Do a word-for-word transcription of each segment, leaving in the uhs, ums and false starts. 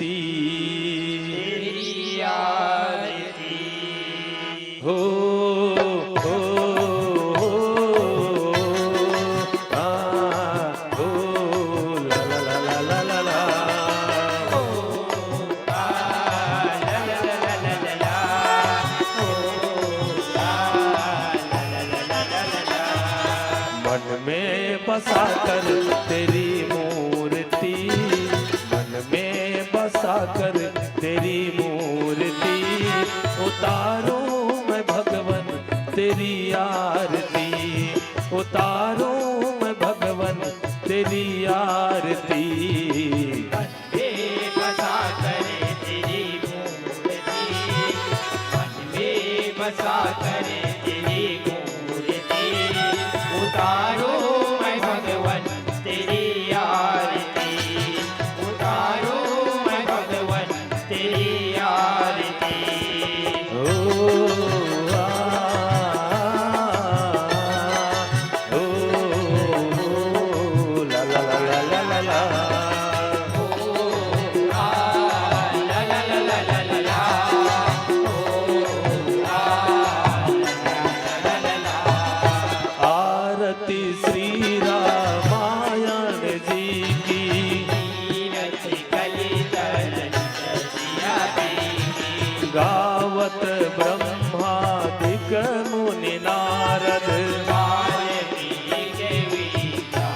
तेरी आरती। हो, हो, हो, आ, हो, ला, ला, ला। मन में बसा कर तेरी मूर्ति, मन में बसा कर तेरी मूर्ति, उतारूं मैं भगवन तेरी आरती, उतारूं मैं भगवन तेरी आरती। मन में बसा कर तेरी मूर्ति, मन में बसा कर तेरी मूर्ति, उतारूं मैं भगवन तेरी आरती, उतारूं मैं भगवन तेरी आरती। ओ, आ, ओ, ला, ला, ला। आरती श्री रामायण जी की। तीरथ कली तल सिया की। गावत ब्रह्मादिक मुनि नारद। वाल्मीकि विद्या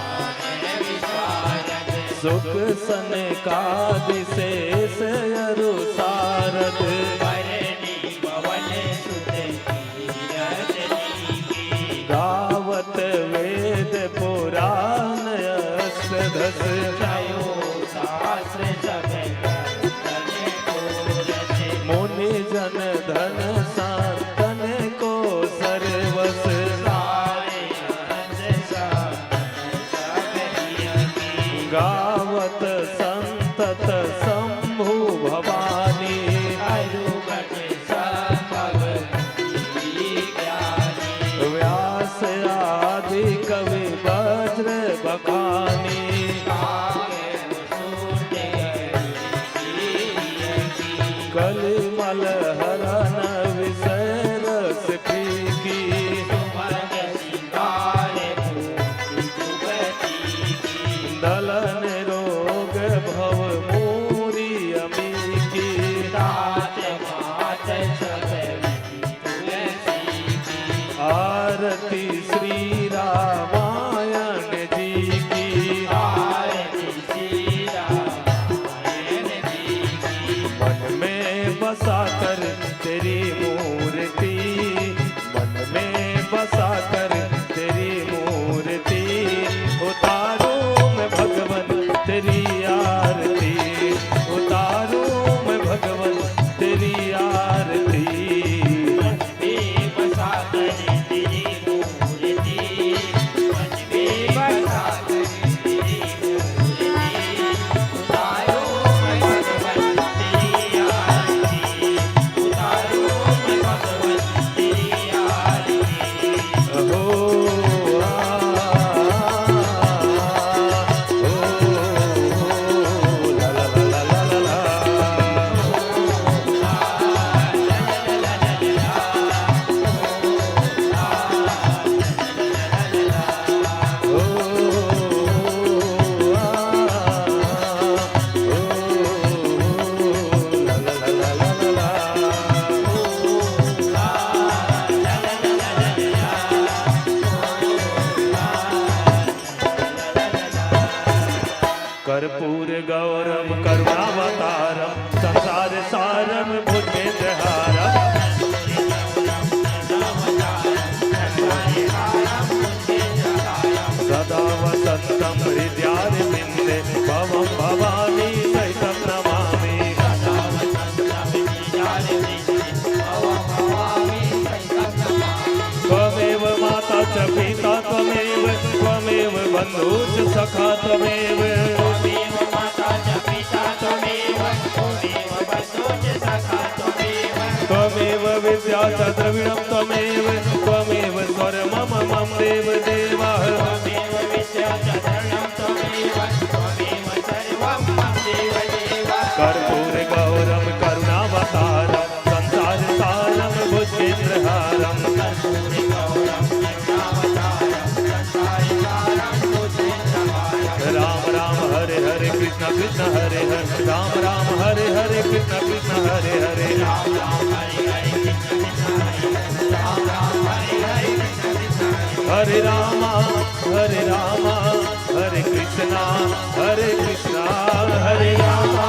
विशारद। सुख सनकादि शेष अरु सारद। बरनी पवन सुत कीरत नीकी। गावत वेद पुराण अष्टदश। छयो शास्त्र सब ग्रंथन को रचे। मुनि जन धन संतन को सर्वस। सारे हंस सब सब यज्ञ। गावत संतत शंभु भवानी। अरुगण संभव ज्ञानी। व्यास आदि कवि वज्र बखानी। कलिमल हरन विषय रस पीकी। दलन रोग भव मूरी अमीकी। आरती श्री रामायण जी की। आरती श्री रामायण जी की। मन में बसा कर तेरी मूर्ति, मन में बसा कर तेरी मूर्ति, उतारूं मैं भगवन तेरी आरती, उतारूं मैं भगवन तेरी आरती। कर्पूर गौरम करुणावतारम संसार सारम भुजगेंद्रहारम। सदा वसंतम हृदयारविंदे भवम भवानी सहितम नमामि। त्वमेव माता च पिता त्वमेव, त्वमेव बंधु च सखा त्वमेव। त्वमेव माता च पिता त्वमेव, त्वमेव बंधु च सखा त्वमेव। त्वमेव विद्या च द्रविणं त्वमेव, त्वमेव सर्वं मम देव देवः। त्वमेव विद्या च द्रविणं त्वमेव, त्वमेव सर्वं मम देव देवः। कर्पूर गौरम करुणावतारम संसार सारम भुजगेंद्र हारम। राम राम हरे हरे कृष्णा कृष्णा हरे हरे, राम राम हरे हरे कृष्णा कृष्णा हरे हरे। हरे रामा हरे रामा हरे कृष्णा हरे कृष्णा, हरे रामा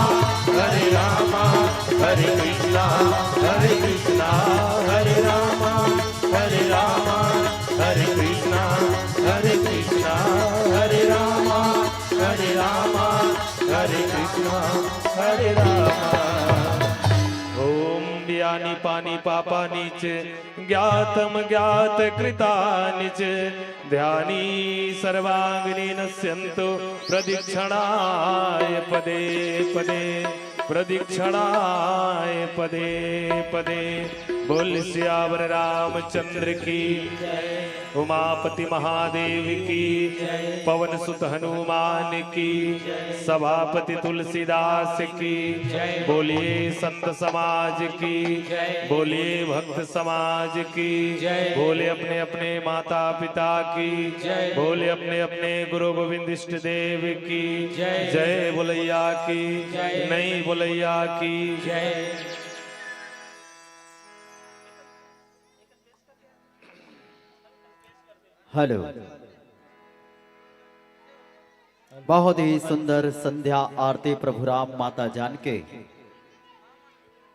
हरे रामा हरे कृष्णा हरे कृष्णा, हरे रामा हरे रामा हरे कृष्णा हरे कृष्णा, हरे रामा हरे रामा हरे कृष्णा हरे रामा। ओम व्यानि पानि पापानि च ज्ञातम ज्ञात कृतानि च ध्यानी सर्वांगिनी नश्यंतु प्रदक्षिणाय पदे पदे प्रदक्षिणाय पदे पदे। बोल सियावर रामचंद्र की, उमापति महादेव की, पवन सुत हनुमान की, सभापति तुलसीदास की। बोलिए संत समाज की, बोलिए भक्त समाज की, बोले अपने अपने माता पिता की, बोले अपने अपने गुरु गोविंद इष्ट देव की जय। बोलैया की, नहीं बोलैया की। हेलो, बहुत ही सुंदर संध्या आरती प्रभु राम माता जान के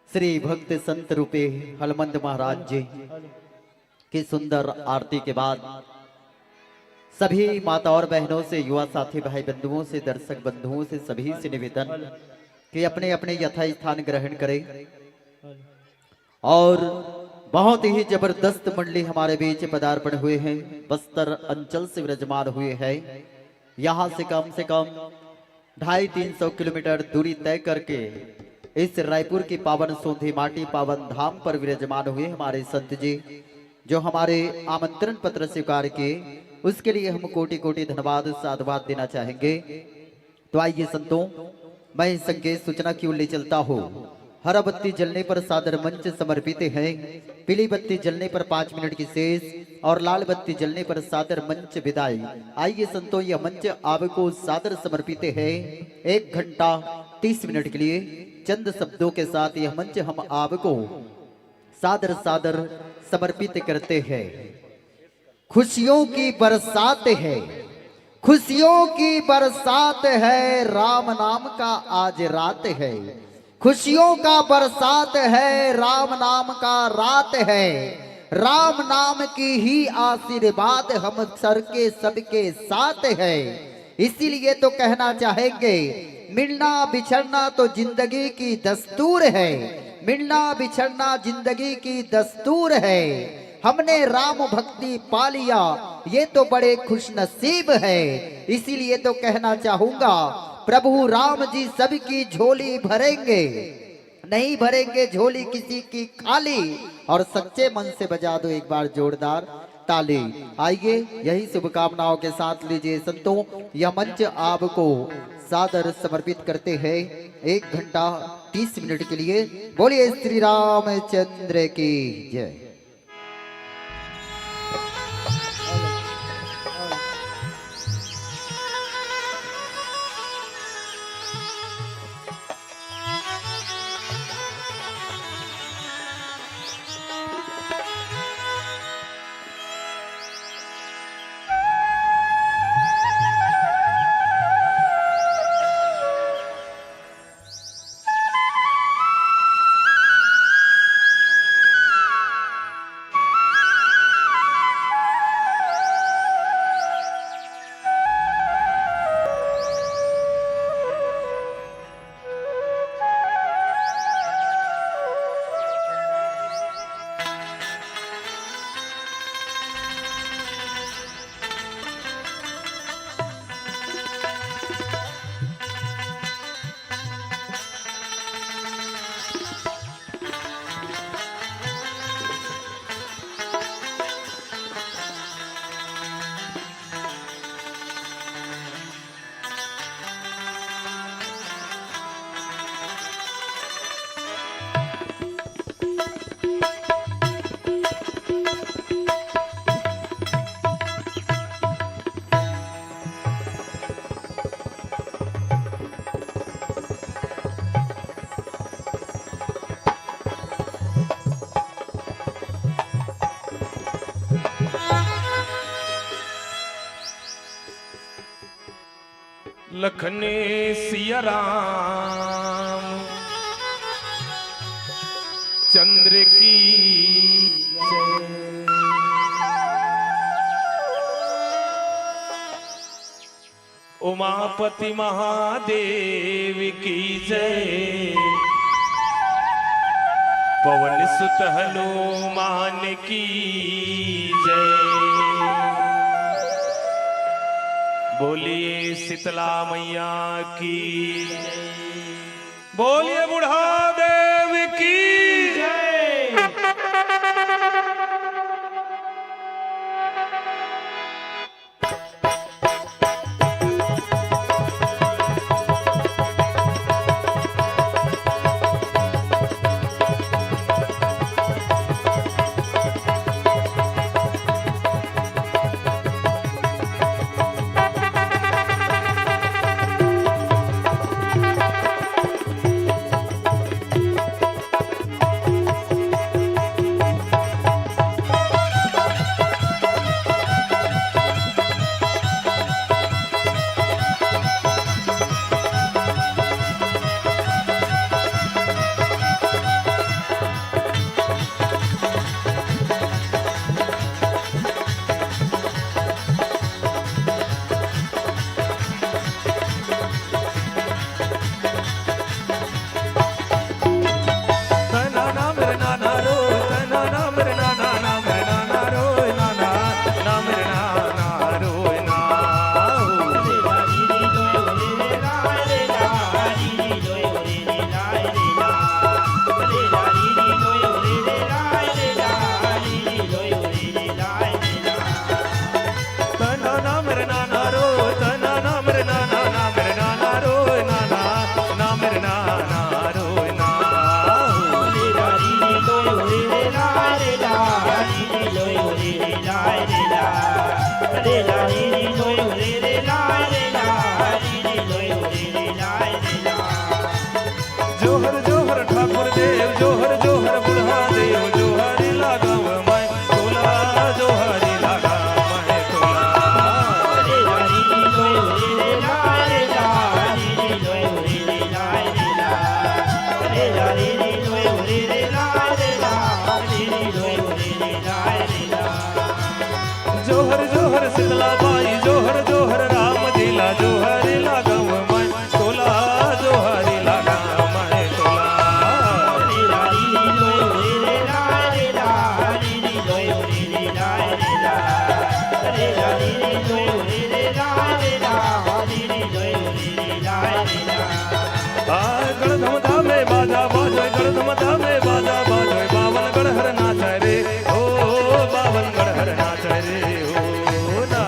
श्री भक्त संत रूपी हलमंद महाराज जी की सुंदर आरती के बाद सभी माता और बहनों से, युवा साथी भाई बंधुओं से, दर्शक बंधुओं से, सभी से निवेदन कि अपने अपने यथास्थान ग्रहण करें। और बहुत ही जबरदस्त मंडली हमारे बीच पदार्पण हुए हैं, बस्तर अंचल से विराजमान हुए हैं। यहाँ से कम से कम ढाई तीन सौ किलोमीटर दूरी तय करके इस रायपुर की पावन सोंधी माटी पावन धाम पर विराजमान हुए हमारे संत जी, जो हमारे आमंत्रण पत्र स्वीकार किए, उसके लिए हम कोटि कोटि धन्यवाद साधुवाद देना चाहेंगे। तो आइए संतों, मैं इस संकेत सूचना की ओर ले चलता हूँ। हरा बत्ती जलने पर सादर मंच समर्पित है, पीली बत्ती जलने पर पाँच मिनट की सेज और लाल बत्ती जलने पर सादर मंच विदाई। आइए संतों, यह मंच आपको सादर समर्पित है। एक घंटा तीस मिनट के लिए चंद शब्दों के साथ यह मंच हम आपको सादर सादर समर्पित करते हैं। खुशियों की बरसात है, खुशियों की बरसात है, राम नाम का आज रात है। खुशियों का बरसात है, राम नाम का रात है। राम नाम की ही आशीर्वाद हम सर के सबके साथ है। इसीलिए तो कहना चाहेंगे, मिलना बिछड़ना तो जिंदगी की दस्तूर है, मिलना बिछड़ना जिंदगी की दस्तूर है। हमने राम भक्ति पा लिया, ये तो बड़े खुशनसीब है। इसीलिए तो कहना चाहूंगा, प्रभु राम जी सबकी झोली भरेंगे, नहीं भरेंगे झोली किसी की खाली। और सच्चे मन से बजा दो एक बार जोरदार ताली। आइए, यही शुभकामनाओं के साथ लीजिए संतों, यह मंच आपको सादर समर्पित करते हैं एक घंटा तीस मिनट के लिए। बोलिए श्री रामचंद्र की जय। चंद्र की जय। उमापति महादेव की जय। पवन सुत हनुमान की जय। बोलिए शीतला मैया की। बोलिए बूढ़ा देव की जय। जोहर जोहर ठाकुर देव, जोहर जोहर बूढ़ा देव, जोहरी लगावँ मैं तोला, जोहरी लगावँ मैं तोला। जोहर जोहर शीतला माई, जोहर जोहर राम जी ला, जोहरी लगावँ मैं तोला, जोहरी लगावँ मैं तोला। आ, गढ़धम धामे बाजा बाजोय, गढ़धम धामे बाजा बाजोय, बावन गढ़ हर नाचै रे, ओ बावन गढ़ हर नाचै रे, ओ ना।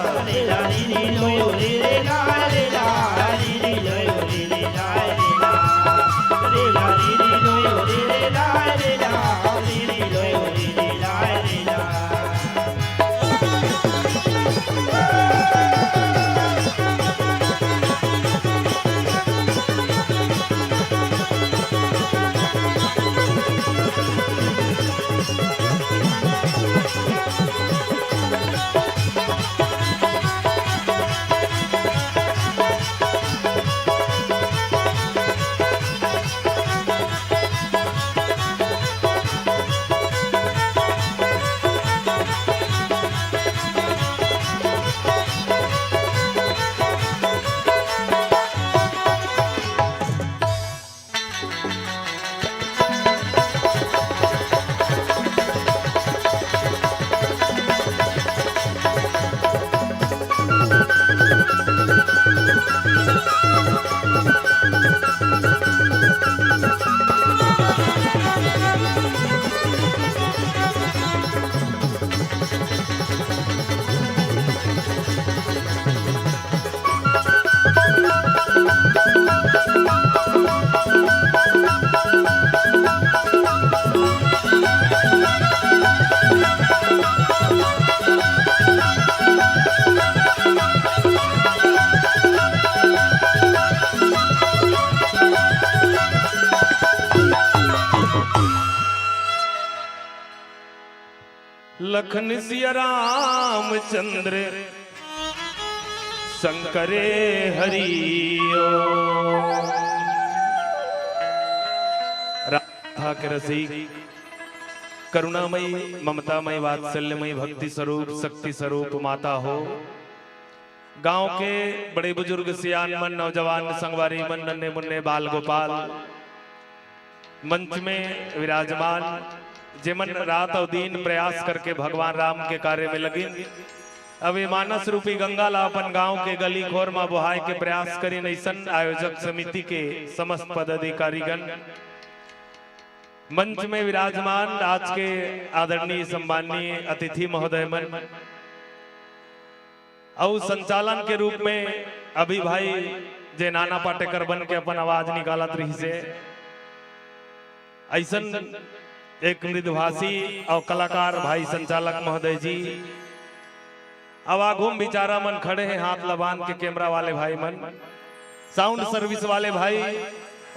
लखन सिया रामचंद्र शंकरे हरि ओम। राधा के रसिक करुणामयी, ममतामयी, वात्सल्यमयी, भक्ति स्वरूप, शक्ति स्वरूप माता हो। गांव के बड़े बुजुर्ग, सियान मन, नौजवान, संगवारी मन, नन्हे मुन्ने, बाल गोपाल, मंच में विराजमान, जेमन रात अउ दिन प्रयास करके भगवान राम के कार्य में लगिन, अब ये मानस रूपी गंगा ला अपन गांव के गली खोर मा बोहाय के प्रयास करिन, अइसन आयोजक समिति के समस्त पदाधिकारीगण, मंच में विराजमान आज के आदरणीय सम्माननीय अतिथि महोदय मन, अउ संचालन के रूप में अभी भाई जे नाना पाटेकर बन के अपन आवाज निकालत रहिसे, अइसन एक मृदुभाषी अउ कलाकार भाई संचालक महोदय जी, अउ आघू म बिचारा मन खड़े हे, हाथ ल बांध के, कैमरा वाले भाई मन, साउंड सर्विस वाले भाई,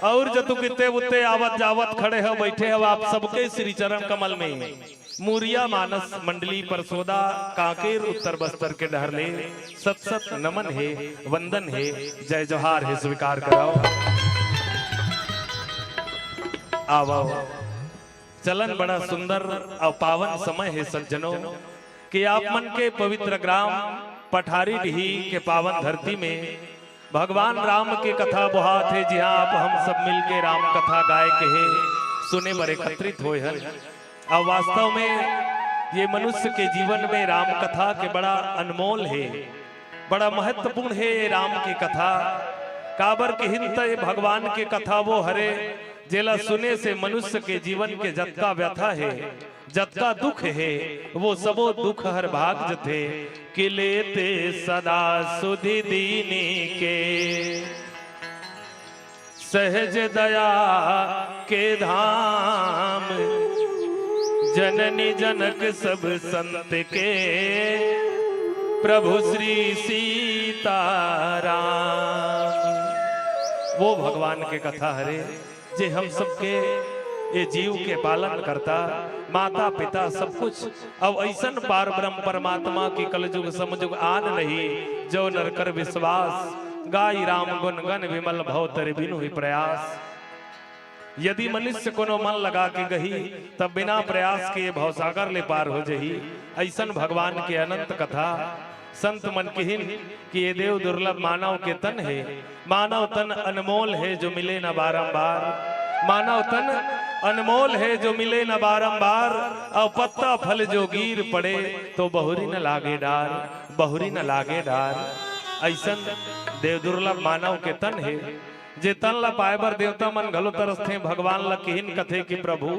अउ जतू कित्ते उत्ते आवत जावत खड़े हो, बैठे हो, आप सबके श्री चरण कमल में मुरिया मानस मंडली परसोदा कांकेर उत्तर बस्तर के डहर ले सत सत नमन हे, वंदन हे, जय जोहार हे, स्वीकार कराओ। आवो, चलन बड़ा सुंदर अउ पावन समय हे सज्जनों, कि आप मन के पवित्र ग्राम पठारी डीही के पावन धरती में भगवान राम के कथा बोहात हे, जिहां आप हम सब मिलके राम कथा गाय के हे सुने बर एकत्रित होय हन। अउ वास्तव में ये मनुष्य के जीवन में राम कथा के बड़ा अनमोल हे, बड़ा महत्वपूर्ण हे ये राम के कथा। काबर किहिन त ये भगवान के कथा वो हरे, जेला सुने से मनुष्य के जीवन के जतका व्यथा हे, जतका दुख हे, वो सबो दुख हर भाग जथे। कि लेते सदा सुधि दीनी के, सहज दया के धाम, जननी जनक सब संत के, प्रभु श्री सीताराम। वो भगवान के कथा हरे, जे हम सबके ये जीव के पालन करता, माता पिता सब कुछ। अउ अइसन पार ब्रह्म परमात्मा की कलजुग समजुग आन नहीं, जो नर कर विश्वास। गाई राम गुण गन विमल भव तरि बिनु ही प्रयास। यदि मनुष्य कोनो मन लगा के गही, तब बिना प्रयास के भवसागर ले पार हो जही। अइसन भगवान के अनंत कथा। संत मन किहिन कि ये देव दुर्लभ मानव के तन हे, मानव तन अनमोल हे जो मिले न बारंबार। मानव तन अनमोल हे जो मिले न बारंबार, अउ पत्ता फल जो गिर पड़े तो बहुरी न लागे डार, बहुरी न लागे डार। अइसन देव दुर्लभ मानव के तन हे, जे तन ला पाए बर देवता मन घलो तरसथे, भगवान ला किहिन कथे कि प्रभु,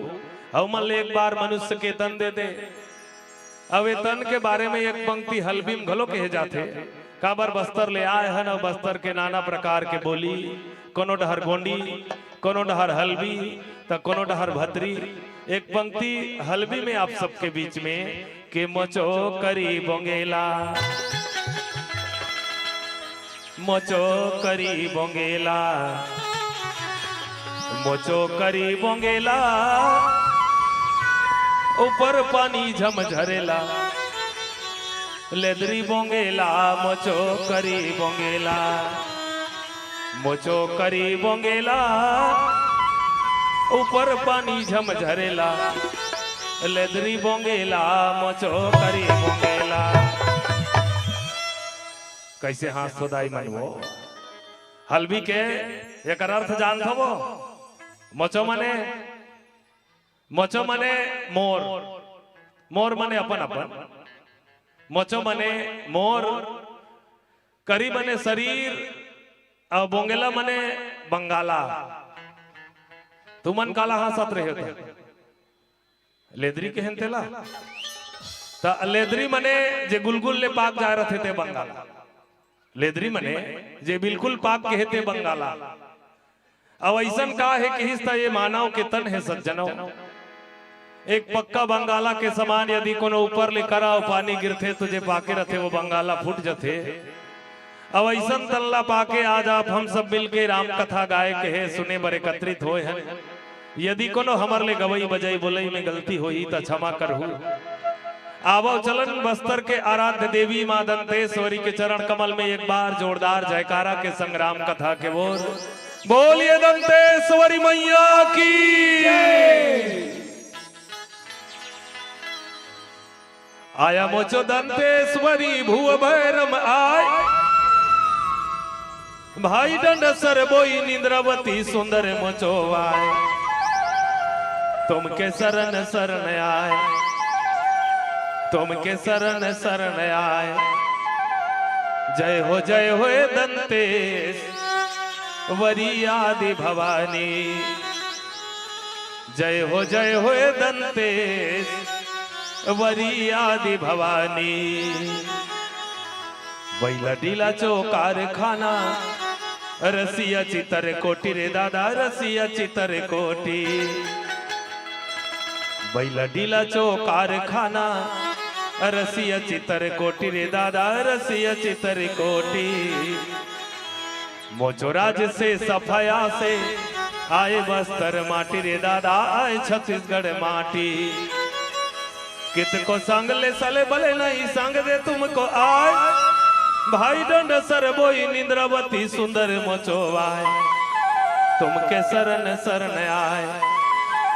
हमन ले एक बार मनुष्य के तन दे दे। अब ए तन के बारे में एक पंक्ति हल्बी म घलो कहे जाथे, काबर बस्तर ले आए हन अउ बस्तर के नाना प्रकार के बोली, कोनो डहर गोंडी, कोनो डहर हल्बी, त कोनो डहर भतरी। एक पंक्ति हल्बी में आप सबके बीच में, के मोचो करी बोंगेला, मोचो करी बोंगेला, मोचो करी बोंगेला, ऊपर पानी झमझरेला। लेदरी बोंगेला, मोचो करी बोंगेला, मोचो करी बोंगेला, ऊपर पानी झमझरेला। लेदरी बोंगेला, मोचो करी बोंगेला। कइसे हाँसथो दाई मन वो? हल्बी के एकर अर्थ जानथो वो? मोचो मने, मोचो मने मोर, मोर मने अपन अपन, मोचो मने मोर, करी मने शरीर, अउ बोंगेला मने बंगाला। तुमन काला हाँसत रहे हो? लेदरी कहेन तेला। त लेदरी मने जे गुलगुल ले पाक जाए रथे ते बंगाला। लेदरी मने जे बिल्कुल पाक के हे ते बंगाला। अब अइसन का हे किहिस त ये मानव के तन हे सज्जनों। एक पक्का बंगाला के समान यदि कोनो ऊपर ले करा अउ पानी गिरथे तो जे पाके रथे वो बंगाला फूट जथे। अब अइसन तन ला पाके आज आप हम सब मिलके राम कथा गाए के हे सुने बर एकत्रित होए हन। यदि कोनो हमर ले गवई बजई बोलई में गलती होही त क्षमा करहू। आवव चलन बस्तर के आराध्य देवी माँ दंतेश्वरी के चरण कमल में एक बार जोरदार जयकारा के संग राम कथा के ओर। बोलिए दंतेश्वरी मैया की। आया मोचो दंतेश्वरी भुव भैरम आय, भाई डंड सरबोई निंद्रावती सुंदर मोचो आय। तुमके शरण शरण आय, तुमके शरण शरण आय। जय हो जय हो दंतेश्वरी आदि भवानी। जय हो जय हो दंतेश्वरी आदि भवानी। बैला डीला चो कारखाना, रसिया चितर कोटी रे दादा, रसिया चितर कोटी। बैला डीला चो कारखाना, रसिया चितर कोटी रे दादा, रसिया चितर कोटी। मोचो राज से सफाया से आय बस्तर माटी रे दादा, आय छत्तीसगढ़ माटी। कितको संग ले सले बले नहीं संग दे तुमको आय। भाई डंड सरबोई निंद्रावती सुंदर मोचो आय। तुमके शरण शरण आय,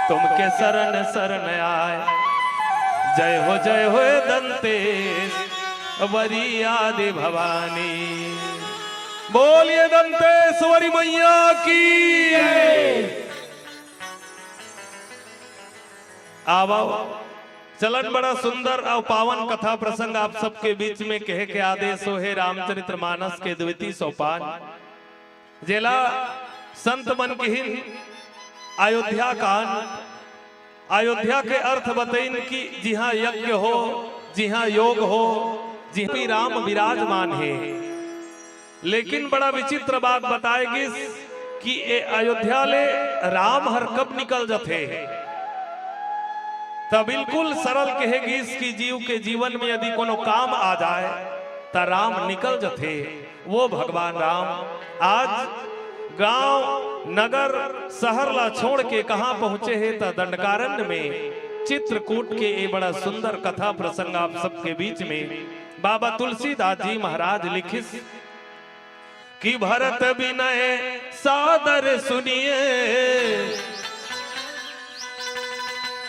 तुमके शरण शरण आय। जय हो जय हो दंतेश्वरी आदि भवानी। बोलिए दंतेश्वरी मैया की। आवा चलन बड़ा सुंदर और पावन कथा प्रसंग आप सबके बीच में कहे के आदेश हो हे रामचरित्र मानस के द्वितीय सोपान, जेला संत मन किहिन अयोध्या कांड। अयोध्या के अर्थ बतइन कि जिहां यज्ञ हो, जिहां योग हो, जिहां भी राम विराजमान हे। लेकिन बड़ा विचित्र बात बताए गिस कि ए अयोध्या ले राम हर कब निकल जथे। त बिल्कुल सरल कहे गिस कि जीव के जीवन में यदि कोनो काम आ जाए त राम निकल जथे। वो भगवान राम आज गांव, नगर, शहर ला छोड़ के कहां पहुंचे हे त दंडकारण्य में चित्रकूट के ए बड़ा सुंदर कथा प्रसंग आप सबके बीच में बाबा तुलसीदास जी महाराज लिखिस कि भरत विनय सादर सुनिए,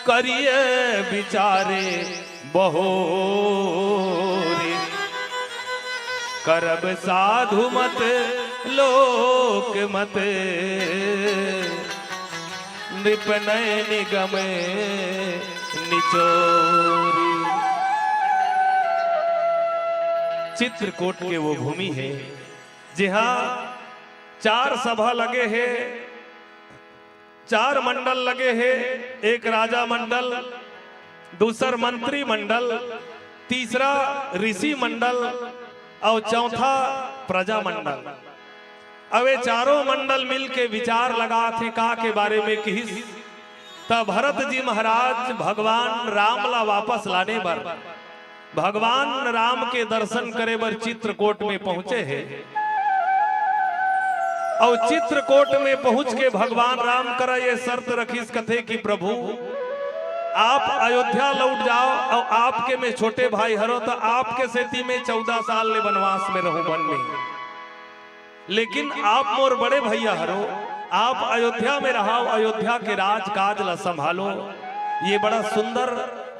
करिए विचारे बहोरी। करब साधु मत लोक मत, नृप नय निगम निचोरी। चित्रकूट के वो भूमि हे, जिहां चार सभा लगे हे, चार मंडल लगे हे, एक राजा मंडल, दूसर मंत्री मंडल, तीसरा ऋषि मंडल और चौथा प्रजा मंडल। अब ये चारों मंडल मिल के विचार लगात हे का के बारे में किहिस, त भरत जी महाराज भगवान राम ला वापस लाने बर भगवान राम के दर्शन करे बर चित्रकूट में पहुंचे हे। और चित्रकूट में पहुंच के भगवान राम करा ये शर्त रखिस, कथे कि प्रभु, आप अयोध्या लौट जाओ और आपके मैं छोटे भाई हरो, त आपके सेती मैं चौदह साल ले वनवास में रहूं वन में। लेकिन आप मोर बड़े भैया हरो, आप अयोध्या में रहाव, अयोध्या के राजकाज ला संभालो। ये बड़ा सुंदर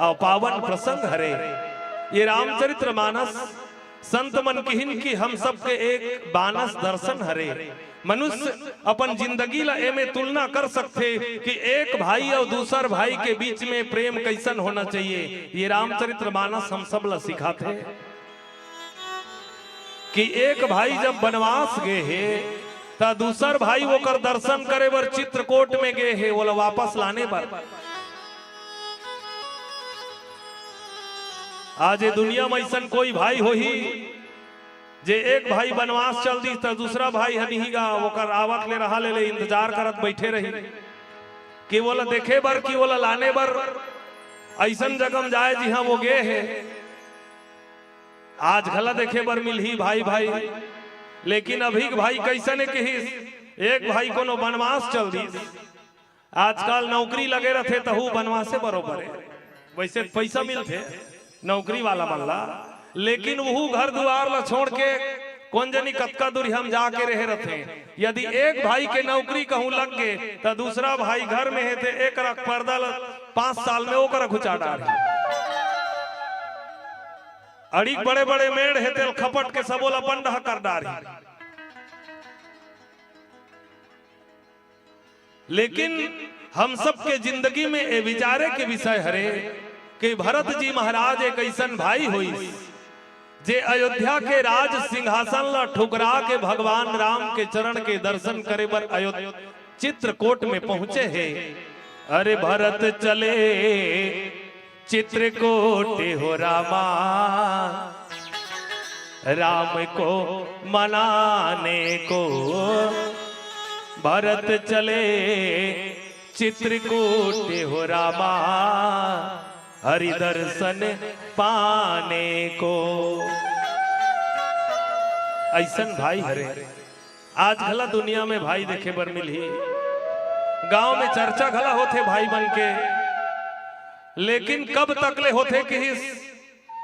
और पावन प्रसंग हरे। ये रामचरित्र मानस संत मन किहिन कि हम सबके एक मानस दर्शन हरे। मनुष्य अपन जिंदगी ला एमे तुलना कर सकथे कि एक भाई और दूसर भाई के बीच में प्रेम कैसन होना चाहिए। ये रामचरित्र मानस हम सब ला सिखाथे। कि एक भाई जब वनवास गे हे, त दूसर भाई ओकर दर्शन करे बर चित्रकूट में गे हे, ओला वापस लाने बर। आज ये दुनिया में अइसन कोई भाई होही, जे एक भाई वनवास चल दिस, त दूसरा भाई ह नहीं गा, ओकर आवत ले रहा ले, ले इंतजार करत बैठे रही कि ओला देखे बर, कि ओला लाने बर अइसन जगह में जाए, जिहां वो गे हे। आज घला देखे बर मिलही भाई भाई, लेकिन अभी के भाई कैसन हे किहिस, एक भाई कोनो बनवास चल दिस। आजकल नौकरी लगे रथे तहू बनवासे बरोबर हे, वैसे त पैसा मिलथे नौकरी वाला मन ला, लेकिन वहू घर दुआर ला छोड़ के कोन जनी कतका दूरिहा म जाके रहे रथे। यदि एक भाई के नौकरी कहूं लग गे त दूसरा भाई घर में हे ते एक रख पर्दा ला पांच साल में ओकरा घुचा डारही। अड़ीक बड़े बड़े मेड़ हे, तेल खपट के सबो ला अपन डहा कर डारही। लेकिन हम सबके जिंदगी में ए विचारे के विषय हरे कि भरत जी महाराज एक अइसन भाई होइस, जे अयोध्या के राज सिंहासन ला ठुकरा के भगवान राम के चरण के दर्शन करे बर अयोध्या चित्रकूट में पहुंचे हे। अरे भरत चले चित्रकूट हो रामा, राम को मनाने को। भरत चले चित्रकूट हो रामा, हरि दर्शन पाने को। अइसन भाई हरे। आज घला दुनिया में भाई देखे बर मिलही, गांव में चर्चा घला होथे भाई मन के, लेकिन कब तक ले होथे किहिस,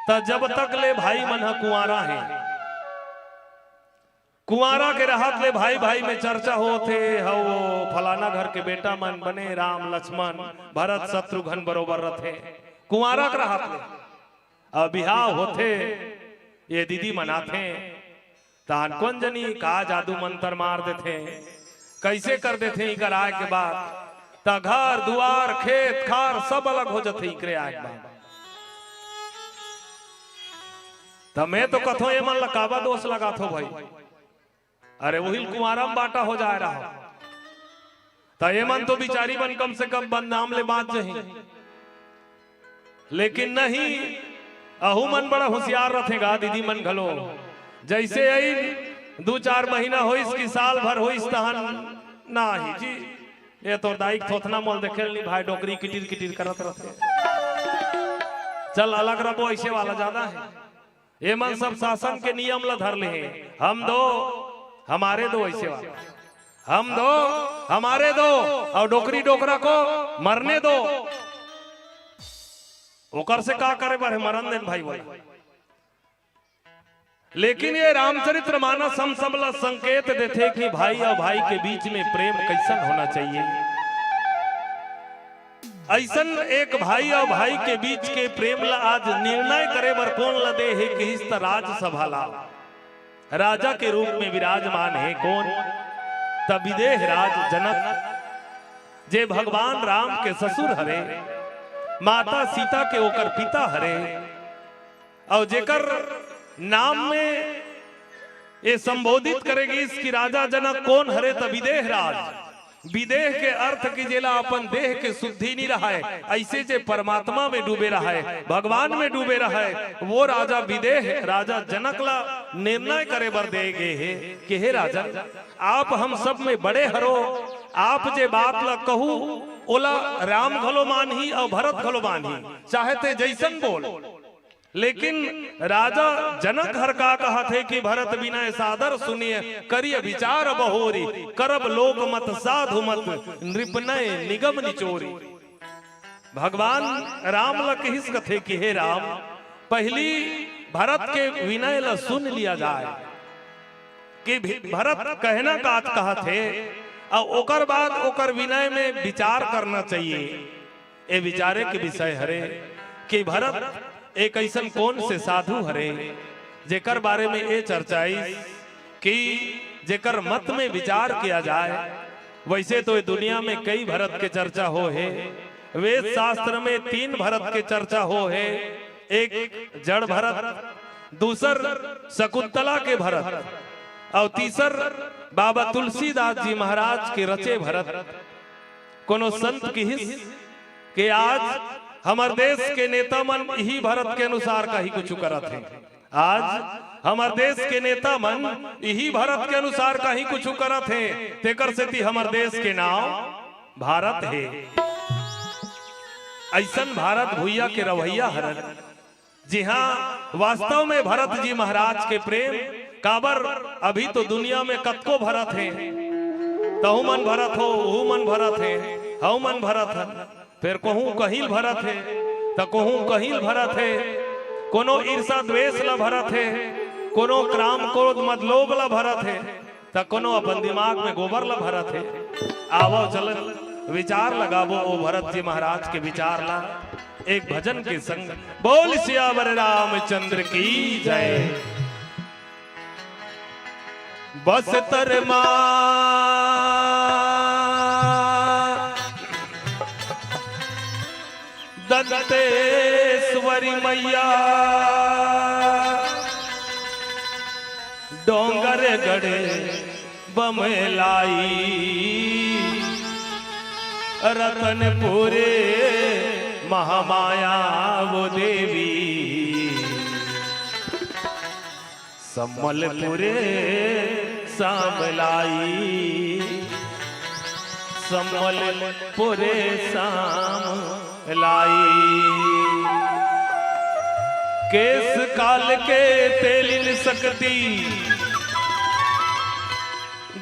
त जब तक ले भाई मन ह कुंवारा हे। कुंवारा के रहत ले भाई भाई में चर्चा होथे, हव वो फलाना घर के बेटा मन बने राम लक्ष्मण भरत शत्रुघ्न बरोबर रथे। कुंवारा के रहत ले अब बिहाव होथे, ये दीदी मनाथे, तहान कोन जनी का जादू मंतर मार देथे, कइसे कर देथे इकर आय के बाद, त घर दुआर खेत खार सब अलग हो जथे इकरे आय के बाद। त मैं तो कथों, ये मन ला काबर दोष लगाथो भाई? अरे उहिल कुंवारा म बांटा हो जाय रहा, त ये मन तो बिचारी मन कम से कम बदनाम ले बांच जही। लेकिन नहीं, अहू मन बड़ा होशियार रथे गा दीदी मन घलो। जइसे अइन दू चार महीना होइस कि साल भर होइस तहन, नाही जी, ये तोर दाई के थोथना मोल देखे ल नी भाई, डोकरी किटिर किटिर करत रथे। चल अलग रबो, अइसे वाला जादा हे। ये मन सब शासन के नियम ला धर ले हे, हम दो हमारे दो, अइसे वाला, हम दो हमारे दो, अउ डोकरी डोकरा को मरने दो। ओकर से का करे बर हे, मरन देन भाई बोला। लेकिन ये रामचरित्र मानस हम सब ला संकेत देथे कि भाई अउ भाई के बीच में प्रेम कइसन होना चाहिए। अइसन एक भाई अउ भाई के बीच के प्रेम ला आज निर्णय करे बर कोन ला दे हे किहिस त राजसभा ला। राजा के रूप में विराजमान हे कोन? त विदेह राज जनक, जे भगवान राम के ससुर हरे, माता सीता के ओकर पिता हरे, अउ जेकर नाम में ये संबोधित करे गिस कि राजा जनक कोन हरे, त विदेह राज। विदेह के अर्थ कि जेला अपन देह के शुद्धि नी रहय, अइसे जे परमात्मा में डूबे रहय, भगवान में डूबे रहय, वो राजा विदेह राजा जनक ला निर्णय करे बर दे गे हे कि हे राजन, आप हम सब में बड़े हरो, आप जे बात ला कहू ओला राम घलो मानही अउ भरत घलो मानही, चाहे ते जइसन बोल। लेकिन राजा जनक हर का कहत हे कि भरत विनय सादर सुनिय, करिय विचार बहोरी, करब लोक मत साधु मत, नृप नय निगम निचोरी। भगवान राम ल किहिस कथे कि हे राम, पहिली भरत के विनय ल सुन लिया जाय कि भी-, भरत कहना कात कहत हे, अउ ओकर बाद ओकर विनय में विचार करना चाहिए। ए विचारे के विषय हरे कि भरत एक अइसन कोन से साधु हरे, जेकर बारे में ए चर्चाइस कि जेकर मत में विचार किया जाय। वइसे तो ए दुनिया में कई भरत के चर्चा हो हे, वेद शास्त्र में तीन भरत के चर्चा हो हे, एक जड़ भरत, दूसर शकुंतला के भरत, अउ तीसर बाबा तुलसीदास जी महाराज के रचे भरत। कोनो संत किहिस कि आज हमर देश के नेता मन इही भरत के अनुसार कहीं कुछु करत हे। आज हमर देश के नेता मन इही भरत के अनुसार कहीं कुछु करत हे, तेकर सेती हमर देश के नाव भारत हे। अइसन भारत भुइया के रवैया हरन, जिहां वास्तव में भरत जी महाराज के प्रेम, काबर अभी तो दुनिया में कतको भरत हे, तहू मन भरत हो, उहू मन भरत हे, हऊ मन भरत हन, फेर कहूं कहीं भरत हे, त कहूं कहीं भरत हे, कोनो ईर्षा द्वेष ला भरत हे, कोनो क्राम क्रोध मद लोभ ला भरत हे, त कोनो अपन दिमाग में गोबर ला भरत हे। आवव चलन विचार लगाबो ओ भरत जी महाराज के विचार ला। एक भजन के संग बोल सियावर रामचंद्र की जय। बस्तर मा दंतेश्वरी मैया डोंगरगढ़ बमलाई रतनपुर महामाया वो देवी सम्बलपुर सामलाई सम्बलपुर सामलाई। केस काल के तेलिन सकती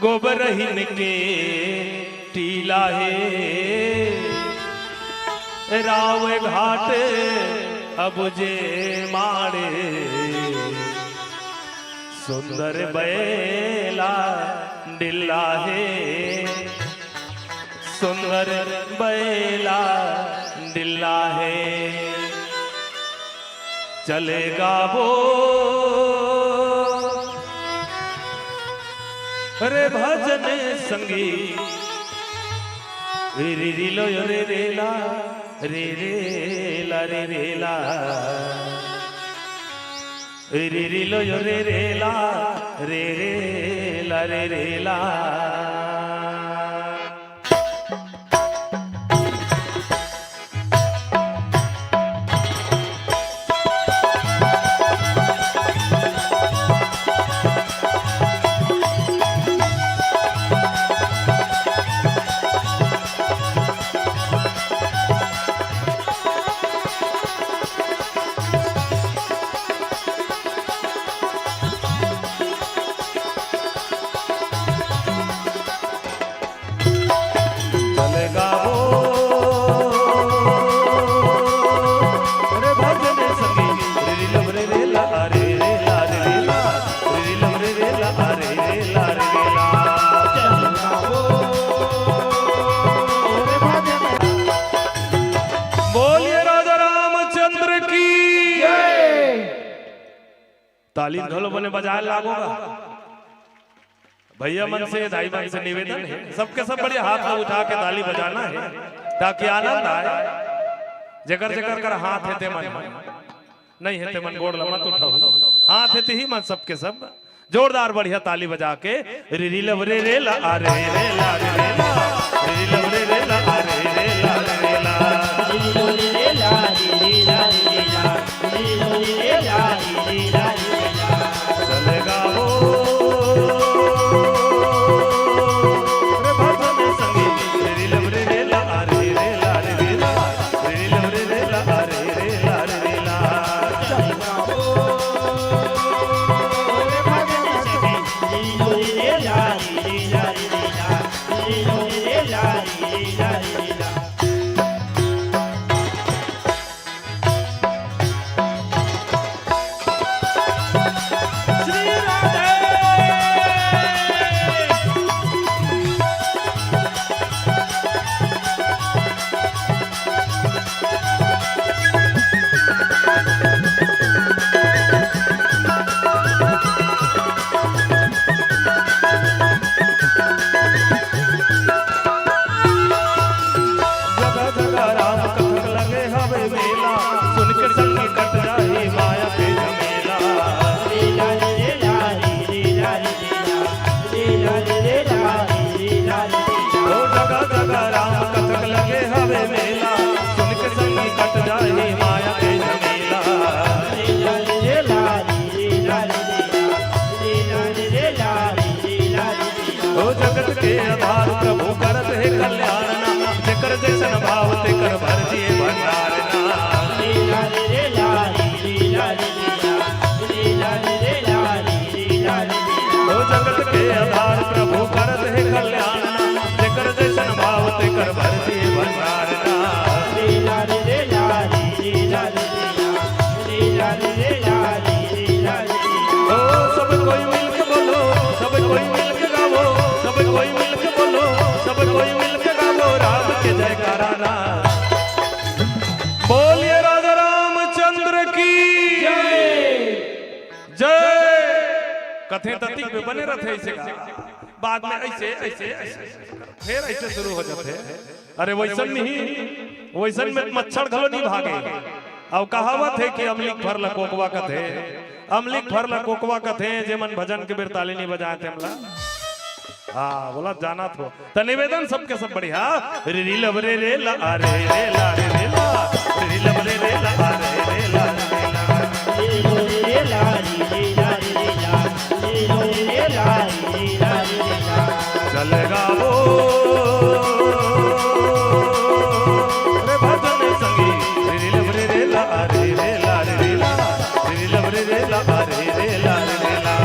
गोबरहिन के टीला हे। राव घाट अब जे माड़े सुंदर बैला डिल्ला हे। सुंदर बैला डिल्ला हे। चलेगा वो रे भजन संगी रे रे लो यो रे रे ला रे रे ला रे रे ला रे रे लो यो रे रे ला रे रे ला रे रे ला। चलेगा वो रे भजन संगी रे रे लो रे रे ला रे रे ला रे रे ला रे रे लो रे रे ला रे रे ला रे रे ला। चलेगा वो रे भजन। बोलिए राजा रामचंद्र की जय। ताली घलो बने बजाए लागो गा। भैया मन से, दाई मन से निवेदन हे, सबके सब बढ़िया हाथ ला उठा के ताली बजाना हे, ताकि आनंद आए। जेकर जेकर कर हाथ हे ते मन, नहीं हे ते मन गोड़ ला मत उठाओ, हाथ हे ते ही मन सबके सब जोरदार बढ़िया ताली बजा के रे रे लव रे रे ला आ रे रे ला रे रे ला, रे रे लव रे रे ला आ रे रे ला रे रे ला। चलेगा वो रे भजन संगी, रे रे लव रे रे ला आ रे रे ला रे रे ला, रे रे लव रे रे ला आ रे रे ला रे रे ला। जगह जगह राम कथक लगे हवे मेला, सुन के संग कट जाही माया के झमेला। ओ जगह जगह राम कथक लगे हवे मेला, सुन के संग कट जाही माया के झमेला। ओ जगत के आधार प्रभु करत हे कल्याण ना, जेकर जैसन भाव तेकर थे ततिक में बने रथे ऐसे का। बाद में ऐसे, ऐसे, ऐसे, ऐसे। फिर ऐसे शुरू हो जाथे। अरे वैसन नहीं, वैसन में मच्छर घलो नहीं भागे। अउ कहावत हे कि अमलीक फर ल कोकवा कथे, अमलीक फर ल कोकवा कथे, जेमन भजन के बेर ताली नहीं बजाए थे हमला। हाँ, बोला जाना थो। त निवेदन सबके सब बढ़िया। रे री लब रे रे ला, आ रे रे ला, रे रे ला। रे री लब रे रे ला, आ रे रे ला, रे रे ला। चल गावो रे भजन संगी। रे री लब रे रे ला, आ रे रे ला, रे रे ला। रे री लब रे रे ला, आ रे रे ला, रे रे ला।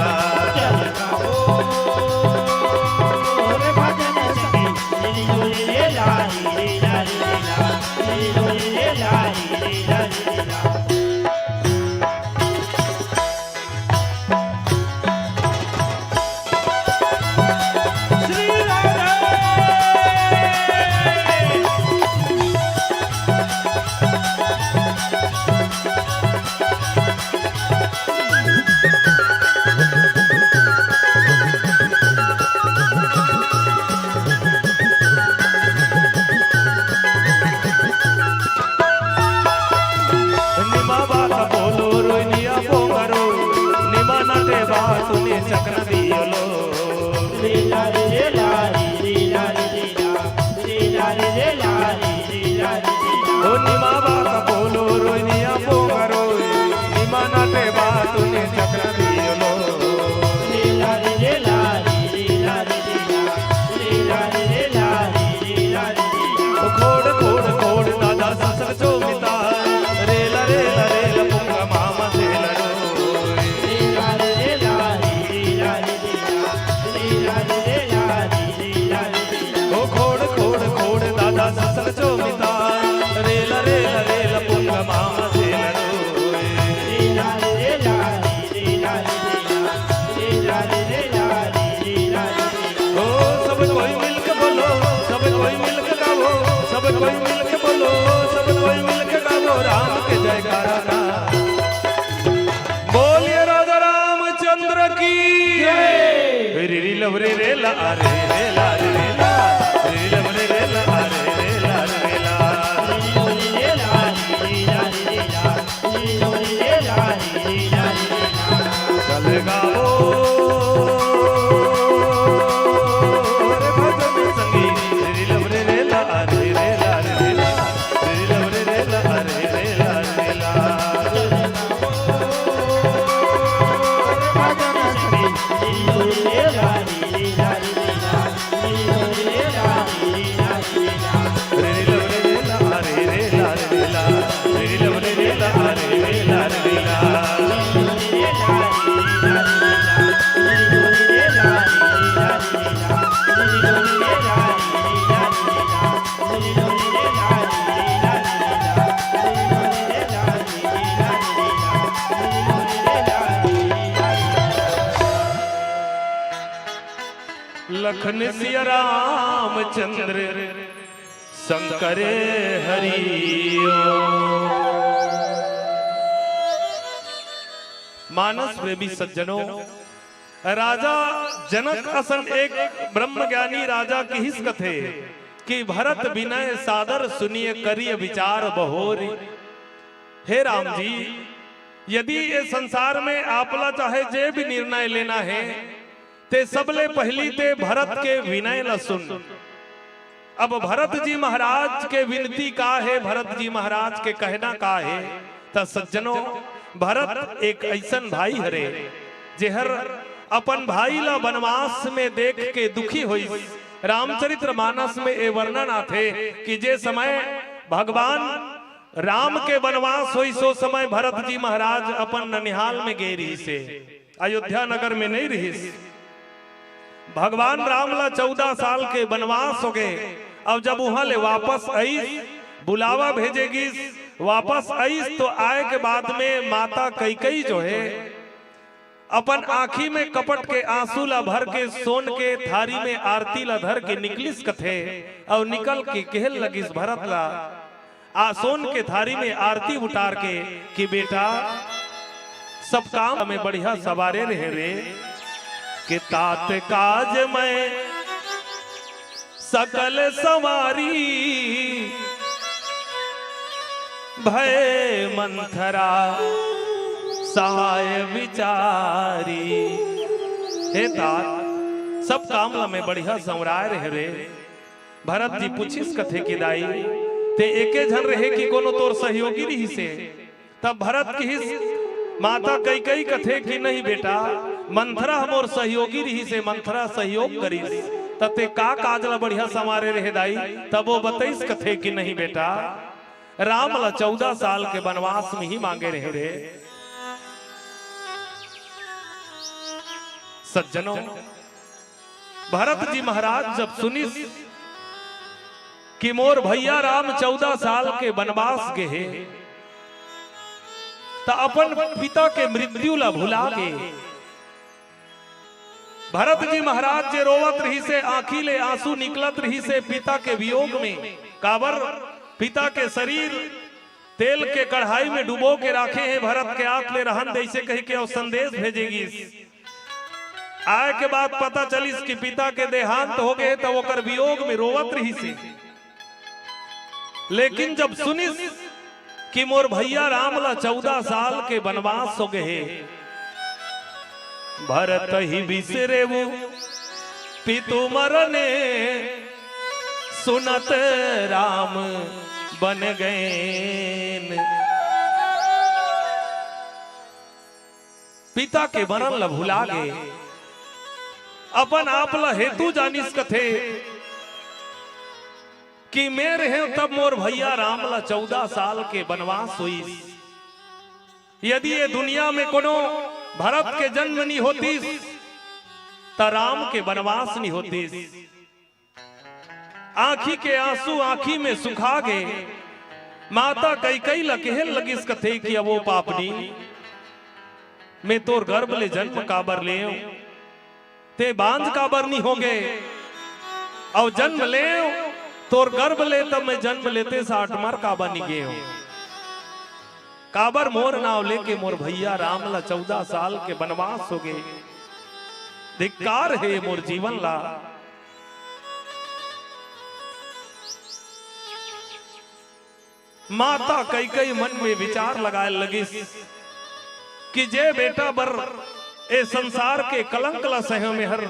निमा बात बोलो रोइनिया पोंगरो, निमा नटे बात ने चकन दियोलो। ओ निमा बात बोलो रोइनिया पोंगरो, निमा नटे बात ने चकन दियोलो। ओ खोड़, खोड़, खोड़, दादा ससुर जो मिता। रेला, रेला, रेला, पुंगा मामा सेला रो। ओ खोड़, खोड़, खोड़, दादा ससुर जो मिता। रेला, रेला, रेला, पुंगा मामा सेला रो। ओ सब कोई मिलके बोलो, सब कोई मिलके गावो, सब कोई मिलके बोलो, सब कोई मिलके गावो राम के जयकारा ना। बोलिए राजा रामचंद्र की जय। रे री लब रे रे ला, रे रे ला, रे रे ला। रे री लब रे रे ला, रे रे ला, रे रे ला। चल गावो रे भजन संगी। रे लब रे रे ला, रे रे ला, रे रे ला। रे लब रे रे ला, रे रे ला, रे रे ला। लखन सिया रामचंद्र शंकर हरि ओम। मानस प्रेमी सज्जनों, राजा जनक असन एक ब्रह्मज्ञानी राजा किहिस कथे कि भरत विनय सादर सुनिय करिय विचार बहोरी। हे राम जी, यदि ये संसार में आपला चाहे जे भी निर्णय लेना हे, ते सबले पहिली ते भरत के विनय ल सुन। अब भरत जी महाराज के विनती का हे, भरत जी महाराज के कहना का हे? त सज्जनों, भरत एक अइसन भाई हरे, जेहर अपन भाई ला वनवास में देख के दुखी होइस। रामचरित्र मानस में ए वर्णन आथे कि जे समय भगवान राम के वनवास होइस, ओ समय भरत जी महाराज अपन ननिहाल में गे रिहिसे, अयोध्या नगर में नइ रिहिस। भगवान राम ला चौदह साल के वनवास होगे। अब जब उहाँ ले वापस आइस, बुलावा भेजे गिस, वापस आइस तो आए के बाद में माता कैकई जो हे अपन आँखी में कपट के आंसू ला भर के सोन के थारी में आरती ला धर के निकलिस कथे, अउ निकल के केहे लगिस भरत ला, आ सोन के थारी में आरती उतार के कि बेटा, सब काम में बढ़िया सवारे रहे रे। के तात काज मैं सकल संवारी, भय मंथरा सहाय विचारी। हे तात, सब काम ला मैं बढ़िया संवराय रहे रे। भरत जी पूछिस कथे कि दाई, ते एके झन रहे कि कोनो तोर सहयोगी रिहिसे? तब भरत किहिस, माता कैकई कथे कि नहीं बेटा, मंथरा ह मोर सहयोगी रिहिसे, मंथरा सहयोग करिस। त ते का काज ला बढ़िया संवारे रहे दाई? तब वो बतइस कथे कि नहीं बेटा, राम ला चौदह साल के वनवास में ही मांगे रहे रे। सज्जनों, भरत जी महाराज जब सुनिस कि मोर भैया राम चौदह साल के वनवास गे हे, त अपन पिता के मृत्यु ला भुला गे। भरत जी महाराज जे रोवत रहिसे, आंखी ले आंसू निकलत रहिसे पिता के वियोग में, काबर पिता के शरीर तेल के कढ़ाई में डुबो के राखे हे, भरत के आत ले रहन दे अइसे कहि के अउ संदेश भेजे गिस। आय के बाद पता चलिस कि पिता के देहांत हो गे, त ओकर वियोग में रोवत रहिसे। लेकिन जब सुनिस कि मोर भैया राम ला चौदह साल के वनवास हो गे हे, भरत ही बिसरेवु पितु मरने, सुनत राम बन गएन। पिता के मरन ल भुला गे, अपन आप ल हेतु जानिस कथे कि मैं रहेंव तब मोर भैया राम ल चौदह साल के वनवास होइस। यदि ये दुनिया में कोनो भरत के जन्म नी होतिस, त राम के वनवास नी होतिस। आंखी के आंसू आंखी में सुखा गे। माता कैकई ल केहे लगिस कथे कि अवो पापनी, मैं तोर गर्भ ले जन्म काबर लेंव, ते बांझ काबर नी होगे? अउ जन्म लेंव, तोर गर्भ ले तब मैं जन्म लेते साठ मर काबर नी गेंव? काबर मोर नाव लेके मोर भैया राम ला चौदह साल के वनवास होगे? धिक्कार हे मोर जीवन ला। माता कैकई मन में विचार लगाए लगिस कि जे बेटा बर ए संसार के कलंक ला सहेंव मेहर,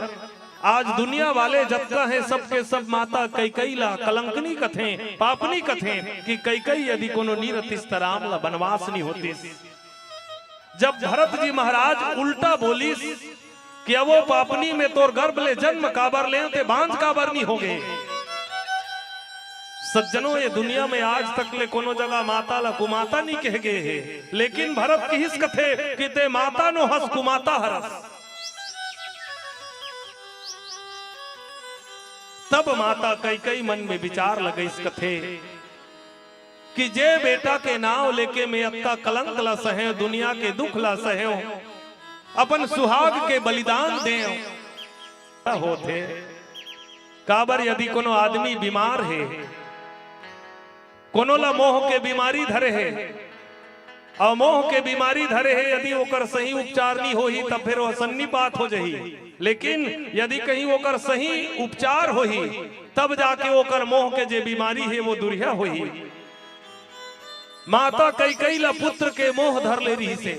आज दुनिया वाले जतका हे सबके सब माता कैकई ला कलंकनी कथें, पापनी कथें कि कैकई यदि कोनो नी रतिस त राम ला वनवास नी होतिस। जब भरत जी महाराज उल्टा बोलिस कि अवो पापनी, मैं तोर गर्भ ले जन्म काबर लेंव, ते बांझ काबर नी होगे? सज्जनों, ये दुनिया में आज तक ले कोनो जगह माता ला कुमाता नी कहे गे हे, लेकिन भरत किहिस कथे कि ते माता नो हस, कुमाता हरस। तब माता कैकई मन में विचार लगइस कथे कि जे बेटा के नाव लेके मैं अतका कलंक ला सहेंव, दुनिया के दुख ला सहेंव, अपन सुहाग के बलिदान देंव, होथे। काबर यदि कोनो आदमी बीमार हे, कोनो ला मोह के बीमारी धरे हे, अउ मोह के बीमारी धरे हे, यदि ओकर सही उपचार नी होही, तब फेर वो सन्निपात हो जही। लेकिन यदि कहीं ओकर सही उपचार होही, तब जाके ओकर मोह के जे बीमारी हे, वो दुरिहा होही। माता कैकई ला पुत्र के मोह धर ले रिहिसे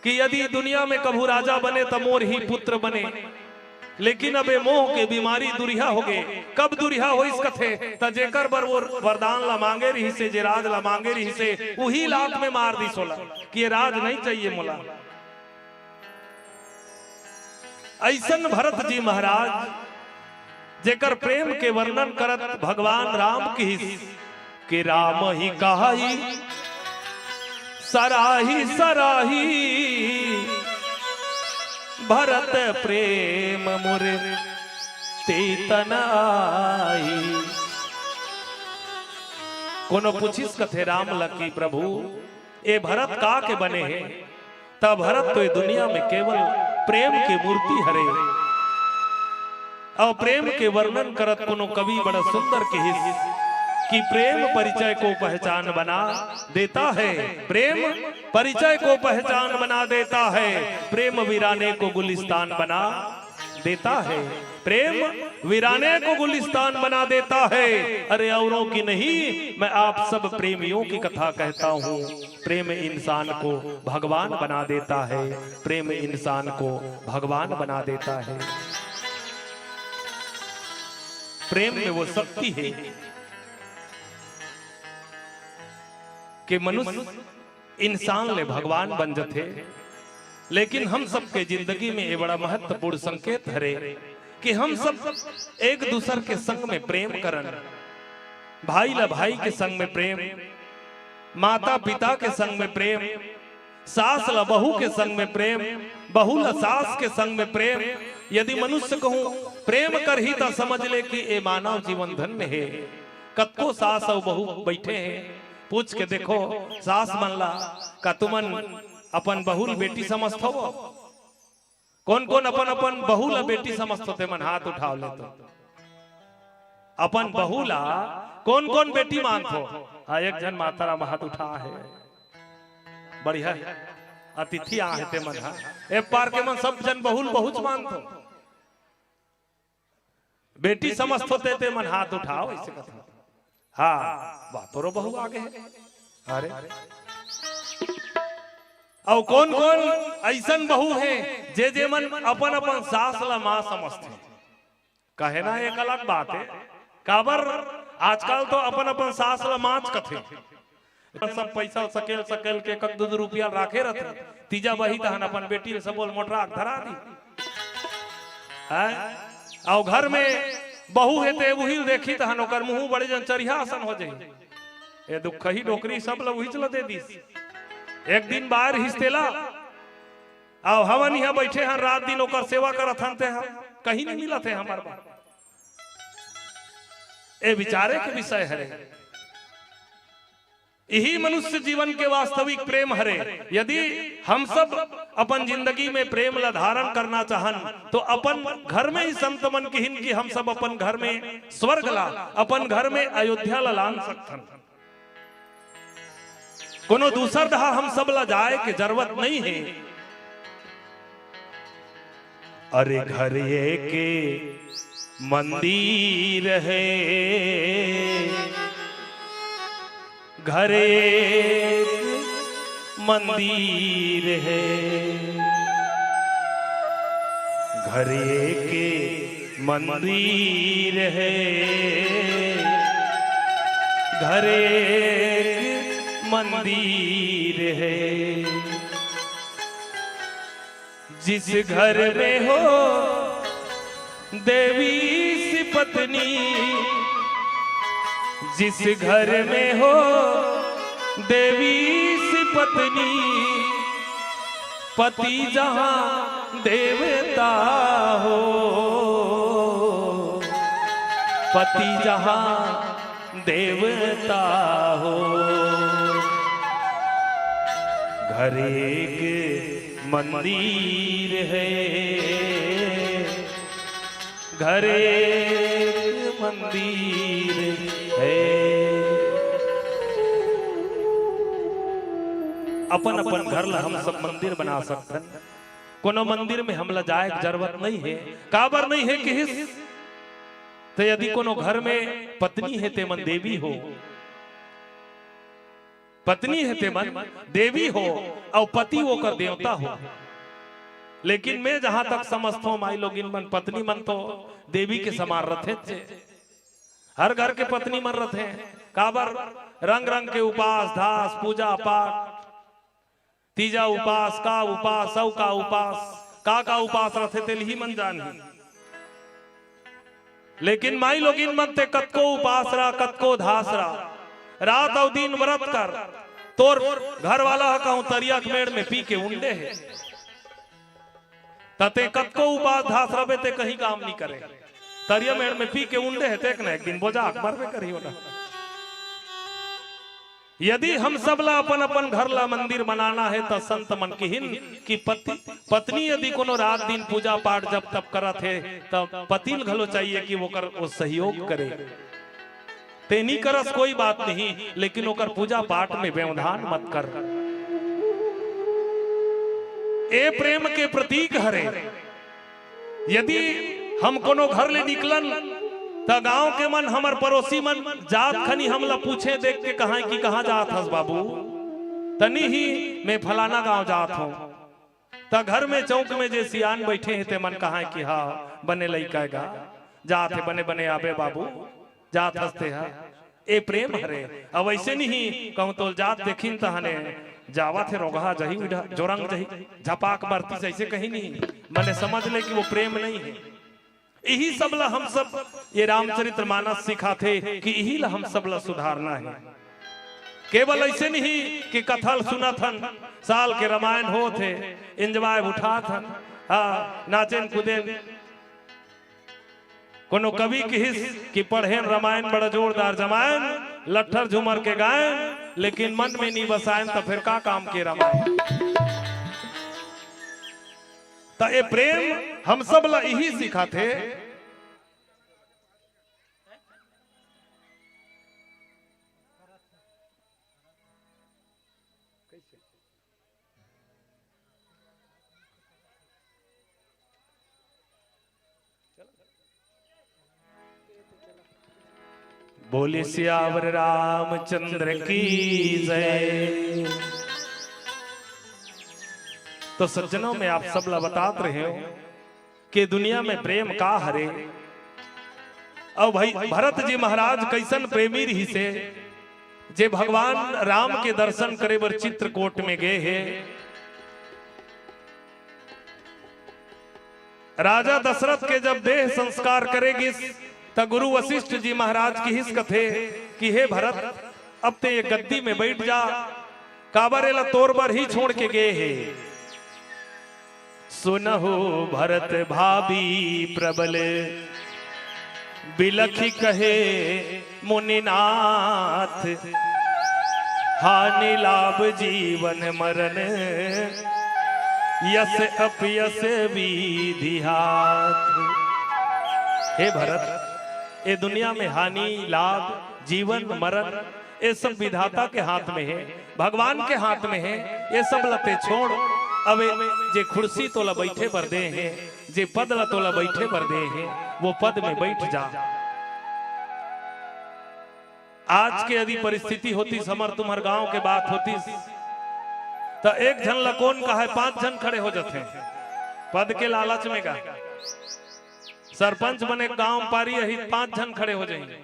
कि यदि दुनिया में कभू राजा बने, त मोर ही पुत्र बने। लेकिन अब ए मोह के बीमारी दुरिहा होगे। कब दुरिहा होइस कथे, त जेकर बर वो वरदान ला मांगे रिहिसे, जे राज ला मांगे रिहिसे, उही लात में मार दिस ओला कि ये राज नहीं चाहिए मोला। अइसन भरत जी महाराज, जेकर प्रेम के वर्णन करत भगवान राम किहिस कि राम ही कहाई सराही सराही, भरत प्रेम मुर तेतन आई। कोनो पूछिस कथे राम ल कि प्रभु, ए भरत का के बने हे? त भरत तो ए दुनिया में केवल प्रेम के मूर्ति हरे। अउ प्रेम के वर्णन करत कोनो कवि बड़ा सुंदर किहिस कि प्रेम परिचय को पहचान बना देता है, प्रेम परिचय को पहचान बना देता है, प्रेम वीराने को गुलिस्तान बना देता है, प्रेम वीराने को गुलिस्तान बना देता है। अरे, औरों की नहीं, मैं आप सब प्रेमियों की कथा कहता हूँ। प्रेम इंसान को भगवान बना देता है, प्रेम इंसान को भगवान बना देता है। प्रेम में वो शक्ति है कि मनुष्य इंसान ले भगवान बन जथे। लेकिन हम सबके जिंदगी में ये बड़ा महत्वपूर्ण संकेत हरे कि हम सब एक दूसर के संग में प्रेम करन, भाई ला भाई के संग में प्रेम, माता पिता के संग में प्रेम, सास ला बहू के संग में प्रेम, बहू ला सास के संग में प्रेम। यदि मनुष्य कहूँ प्रेम करही, त समझ ले कि ए मानव जीवन धन्य हे। कतको सास अउ बहू बैठे हे, पूछ के देखो सास मन ला, का तुमन अपन बहू ल बेटी समझथो? कोन कोन अपन अपन बहू ला बेटी समझथो, ते मन हाथ उठाव ले तो। अपन बहू ला कोन कोन बेटी मानथो? हाँ, एक झन माता राम हाथ उठा हे। बढ़िया हे। अतिथि आ हे ते मन हा। ए पार के मन सब झन बहू ल बहूच मानथो। बेटी समझथो ते, ते मन हाथ उठाव, अइसे कथों। हाँ, वाह, तोरो बहू आगे हे। अरे, अउ कोन कोन अइसन बहू हे जे जे मन अपन अपन सास ला माँ समझथे? कहे ना, एक अलग बात हे। काबर आजकल तो अपन अपन सास ला माँच कथे। सब पैसा सकेल सकेल के एक दू दू रुपया राखे रथे। तीजा बही तहन अपन बेटी ल सबो ल मोटरा के धरा दी। हैं? अउ घर में बहू हे ते उही ल देखी तहन ओकर मुँह बड़े जन चरिहा असन हो जाही। ए दुखही डोकरी सब ल उहीच ल दे दिस। एक दिन बाहर हिस तेला, अउ हमन इहाँ बैठे हन, रात दिन ओकर सेवा करत हन, ते ह कहीं नहीं मिलत हे हमर बर। ए विचारे के विषय हरे। यही मनुष्य जीवन के वास्तविक प्रेम हरे। यदि हम सब अपन जिंदगी में प्रेम ला धारण करना चाहन, तो अपन घर में ही संत मन किहिन कि हम सब अपन घर में स्वर्ग ला, अपन घर में अयोध्या ला लान सकथन। कोनो दूसर डहा हम सब ला जाए के जरूरत नहीं हे। अरे, घर एक मंदिर हे, घर एक मंदिर हे, घर एक मंदिर हे, घर एक मंदिर हे। जिस घर में हो देवी सी पत्नी, जिस घर में हो देवी सी पत्नी, पति जहाँ देवता हो, पति जहाँ देवता हो। घर एक मंदिर हे, घर एक मंदिर हे। अपन अपन घर ला हम सब मंदिर बना सकथन। कोनो मंदिर में हमला जाए के जरूरत नहीं हे। काबर नहीं हे किहिस? त यदि कोनो घर में पत्नी हे, ते मन देवी हो, पत्नी हे, ते मन देवी हो, अउ पति ओकर देवता हो। लेकिन मैं जहां तक समझथों, माई लोगिन मन, पत्नी मन तो देवी के समान रथे। हर घर के पत्नी मन रथे। काबर? रंग रंग के उपास, धास, पूजा पाठ, तीजा उपास, का उपास, अउ का उपास, का का उपास रथे, तेल ही मन जानही। लेकिन माई लोगिन मन ते कतको उपास रह, कतको धास रह, रात अउ दिन व्रत कर, तोर घर वाला ह कहूं तरिया के मेड़ में पी के उंडे हे, त ते कतको उपास धास रबे, ते कहीं काम नहीं करे। तरिया मेड़ में पी के उंडे हे, ते एक ना एक दिन बोजा के मरबे करही ओला। यदि हम सब ला अपन अपन घर ला मंदिर बनाना हे, त संत मन किहिन कि पति, पत्नी यदि कोनो रात दिन पूजा पाठ जप तप करत हे, त पति ल घलो चाहिए कि ओकर वो सहयोग करे। तेनी करस कोई बात नहीं, लेकिन ओकर पूजा पाठ में व्यवधान मत कर। ए प्रेम के प्रतीक हरे। यदि हम कोनो घर ले निकलन, त गांव के मन, हमर पड़ोसी मन जात खनी हमला पूछे देख के, कहा कि कहाँ जात हस बाबू? तनी ही मैं फलाना गांव जात हूँ। त घर में चौक में जे सियान बैठे हैं, ते मन कहा कि हाँ, बने लइका गा, जात हे, बने बने आबे बाबू, जात हंसते हा। ए प्रेम हरे। अब ऐसे नहीं कहूँ, तो जात देखिन तहने जावत हे, रोगहा जही उड़ा, जोरंग जही, झपाक मारती, जैसे कहीं नहीं, मने समझ ले कि वो प्रेम नहीं है। यही सब ला हम सब ये रामचरित्र मानस सिखाथे कि यही ला हम सब ला सुधारना है। केवल ऐसे नहीं कि कथा ल सुनत हन, साल के रामायण होत हे, एंजॉय उठात हन, हाँ, नाचेन कूदेन। कोनो कवि किहिस कि पढ़ेन रामायण बड़ा जोरदार जमायन, लट्ठर झूमर के गायन, लेकिन मन में नी बसायन, त फिर का काम के रामायण? त ए प्रेम हम सब ला इही सिखाथे। बोले सियावर रामचंद्र की जय। तो सज्जनों, मैं आप सब ला बतात रहे हूं कि दुनिया में प्रेम का हरे। अउ भाई भरत जी महाराज कैसन प्रेमी रहिसे, जे भगवान राम के दर्शन करे बर चित्रकूट में गए हे। राजा दशरथ के जब देह संस्कार करे गिस, त गुरु वशिष्ठ जी महाराज किहिस कथे कि हे भरत, अब ते ये गद्दी में बैठ जा, काबर एला तोर बर ही छोड़ के गए हे। सुनहु भरत भावी प्रबल, बिलखि कहे मुनिनाथ। हानि लाभ जीवन मरण, यस अपयस विधि हाथ। हे भरत, ए दुनिया में हानि लाभ, जीवन मरण, ए सब विधाता के हाथ में हे, भगवान के हाथ में हे। ए सब ला ते छोड़, अबे जे कुर्सी तोला बैठे बर दे हे, जे पद ला तोला बैठे बर दे हे, वो पद में बैठ जा। आज के यदि परिस्थिति होतिस, हमर तुम्हर गांव के बात होतिस, त एक झन ला कोन कहे, पांच झन खड़े हो जाथे पद के लालच में। का सरपंच बने गांव पारी अही, पांच झन खड़े हो जाही।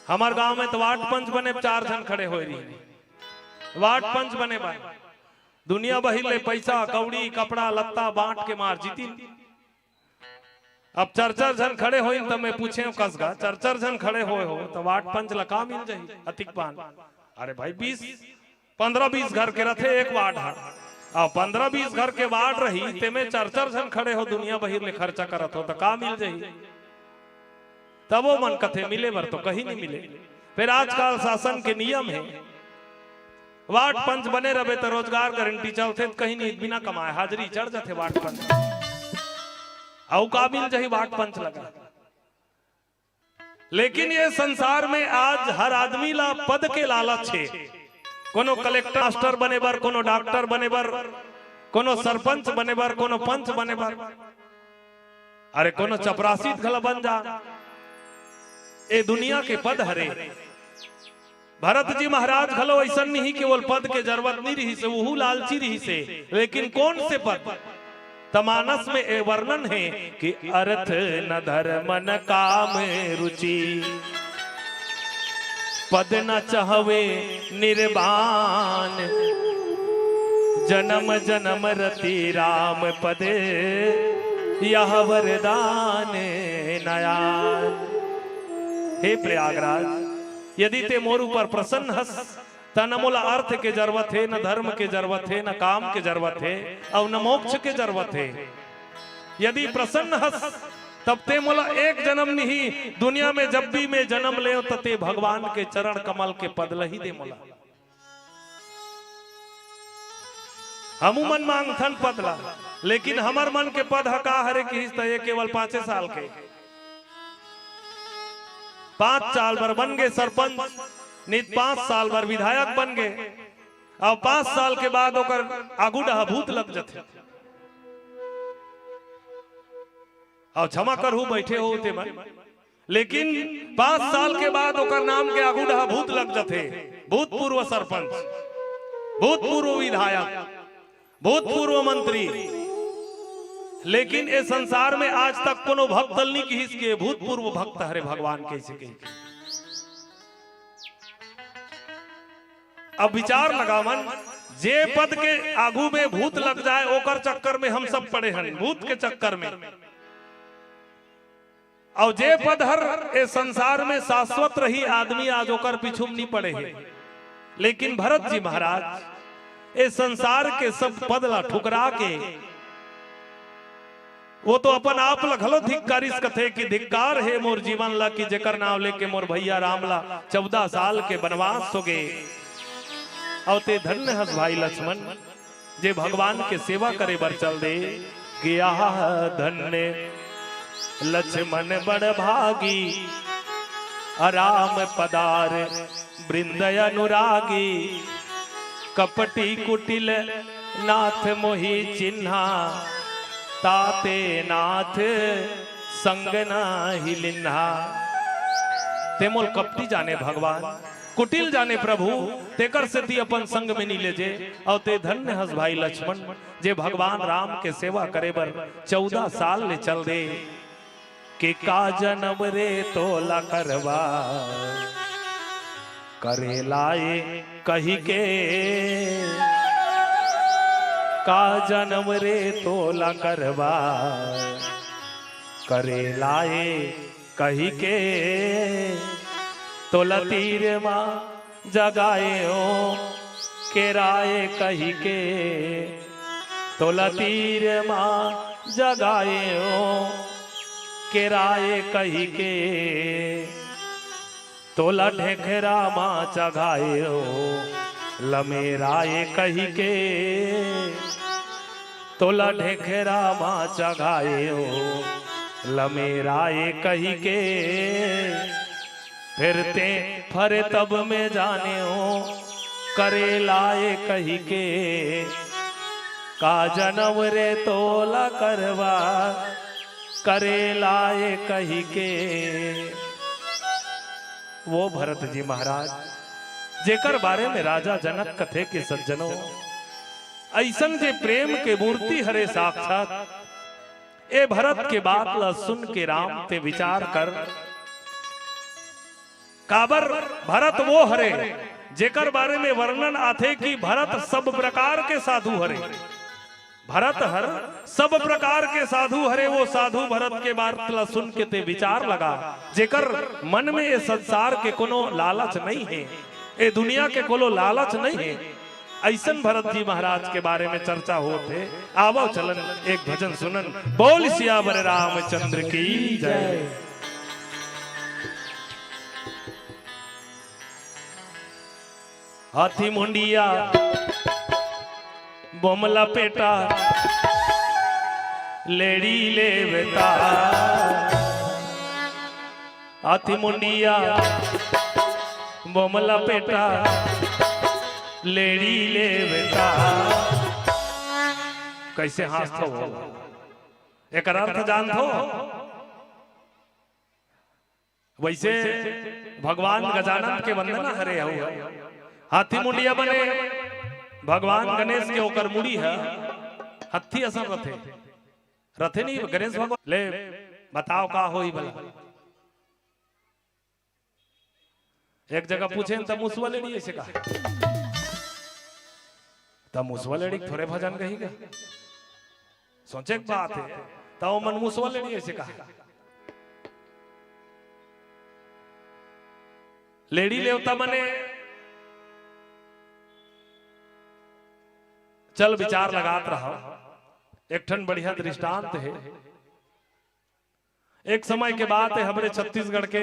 हमर गांव में तो वार्ड पंच बने, चार झन खड़े होए रही। वार्ड पंच बने बर दुनिया बहिर ले पैसा कौड़ी कपड़ा लत्ता बांट के मार जीतिन। अब चार चार झन खड़े होइन, त मैं पूछे हूं, कस गा चार चार झन खड़े होए हो, त वार्ड पंच ला का मिल जाही? अतिक पान। अरे भाई, बीस, पंद्रह बीस घर के रथे एक वार्ड ह। अब पंद्रह बीस घर के वार्ड रही, तेमे चार चार झन खड़े हो, दुनिया बहिर ले खर्चा करत हो, त का मिल जाही? तब वो मन कथे, मिले बर तो कहीं नहीं मिले। फिर आजकल शासन के नियम हे, वार्ड पंच बने रहे त रोजगार गारंटी चलथे, त कहीं नहीं, बिना कमाए हाजिरी चढ़ जाथे वार्ड पंच। अउ का मिल जाही वार्ड पंच लगा? लेकिन ये संसार में आज हर आदमी ला पद के लालच हे। कोनो कलेक्टर मास्टर बने बर, कोनो डॉक्टर बने बर, कोनो सरपंच बने बर, कोनो पंच बने बर, अरे कोनो चपरासी घला बन जा। ए दुनिया के पद हरे। भरत जी महाराज घलो अइसन नहीं कि ओल पद के जरूरत नहीं रहिसे, उहू लालची रहिसे, लेकिन कौन से पद? त मानस में ए वर्णन हे कि अर्थ न धर्म न काम रुचि, पद न चाहवे निर्वाण, जन्म जन्म रति राम पद यह वरदान नयान। हे प्रयागराज, यदि ते मोर ऊपर प्रसन्न हस, त न मोला अर्थ के जरूरत हे, न धर्म के जरूरत हे, न काम के जरूरत हे, अउ न मोक्ष के जरूरत हे। यदि प्रसन्न हस, तब ते मोला एक जन्म नहीं, दुनिया में जब भी मैं जन्म लेव, त ते भगवान के चरण कमल के पद ल ही दे मोला। हमू मन मांगथन पद ला, लेकिन हमर मन के पद ह का हरे किहिस त ये केवल पांचे साल के। पांच साल बर बन गे सरपंच, नित पांच साल बर विधायक बन गे, अउ पांच साल के बाद ओकर आगू डहा भूत लग जथे। अउ क्षमा करहू, बैठे हो ते मन, लेकिन पांच साल के बाद ओकर नाम के आगू डहा भूत लग जथे। भूतपूर्व सरपंच, भूतपूर्व विधायक, भूतपूर्व मंत्री, लेकिन ए संसार में आज तक कोनो भक्त ल नहीं किहिस के भूतपूर्व भक्त हरे भगवान कइसे कही। अब विचार लगावन, जे पद के आगू में भूत लग जाए, ओकर चक्कर में हम सब पड़े हन, भूत के चक्कर में। अउ जे पद हर ए संसार में शाश्वत रही, आदमी आज ओकर पीछू में नहीं पड़े हे। लेकिन भरत जी महाराज ए संसार के सब पद ला ठुकरा के वो तो अपन आप ल घलो धिक्कारिस, कथे कि धिक्कार हे मोर जीवन ला, कि जेकर नाव लेके मोर भैया राम ला चौदह साल के बनवास हो गे। अउ ते धन्य हस भाई लक्ष्मण, जे भगवान के सेवा करे बर चल दे। गया धन्य लक्ष्मण बड़ भागी, राम पदार वृंद अनुरागी। कपटी कुटिल नाथ मोहि चिन्हा, ताते नाथ संग नाहि लिन्हा। ते मोल कपटी जाने भगवान, कुटिल जाने प्रभु, तेकर सेती अपन संग में नी लेजे। अउ ते धन्य हस भाई लक्ष्मण, जे भगवान राम के सेवा करे बर चौदह साल ले चल दे। कि का जनम रे तोला करवा, करे लाए कही के, का जनम रे तोला करवा, करे लाए कही के। तोला तीर मा जगाए हो केराए कही के, तोला तीर मा जगाए हो केराए कही के, तोला ढेखरा मा चघाए हो लमेराए कही के, तोला ढेखरा मा चघाए हो लमेराए कही के। फिर ते फरे तब में जाने हो करे लाए कही के, का जनम रे तोला करवा, करे लाए कही के। वो भरत जी महाराज, जेकर बारे में राजा जनक कथे कि सज्जनों, अइसन जे प्रेम के मूर्ति हरे साक्षात, ए भरत के बात ला सुन के राम ते विचार कर, काबर भरत वो हरे जेकर बारे में वर्णन आथे कि भरत सब प्रकार के साधु हरे। भरत हर सब प्रकार के साधु हरे। वो साधु भरत के बात ला सुन के ते विचार लगा, जेकर मन में ए संसार के कोनो लालच नहीं हे, ए दुनिया के कोनो लालच नहीं हे। अइसन भरत जी महाराज के बारे में चर्चा होत हे। आवव चलन एक भजन सुनन। बोल सियावर रामचंद्र की जय। हाथी मुंडिया बोमला पेटा लेड़ी लेवता। हाथी मुंडिया बोमला पेटा लेड़ी लेवता। कइसे हाँसथो? एकर अर्थ जानथो? वइसे भगवान गजानन के वंदना हरे हऊ। हाथी मुंडिया बने भगवान गणेश के, ओकर मुड़ी ह हत्थी असन रथे। रथे नहीं गणेश भगवान। ले बताव का होही भला? एक जगह पूछे त मुसवा लेड़ी अइसे कहा। त मुसवा लेड़ी थोरे भजन गही गा। सोचे के बात हे, त ओमन मुसवा लेड़ी अइसे कहा। लेड़ी लेवता मने चल विचार लगात रहा। एक ठन बढ़िया दृष्टांत हे। एक समय के बात हे, हमरे छत्तीसगढ़ के,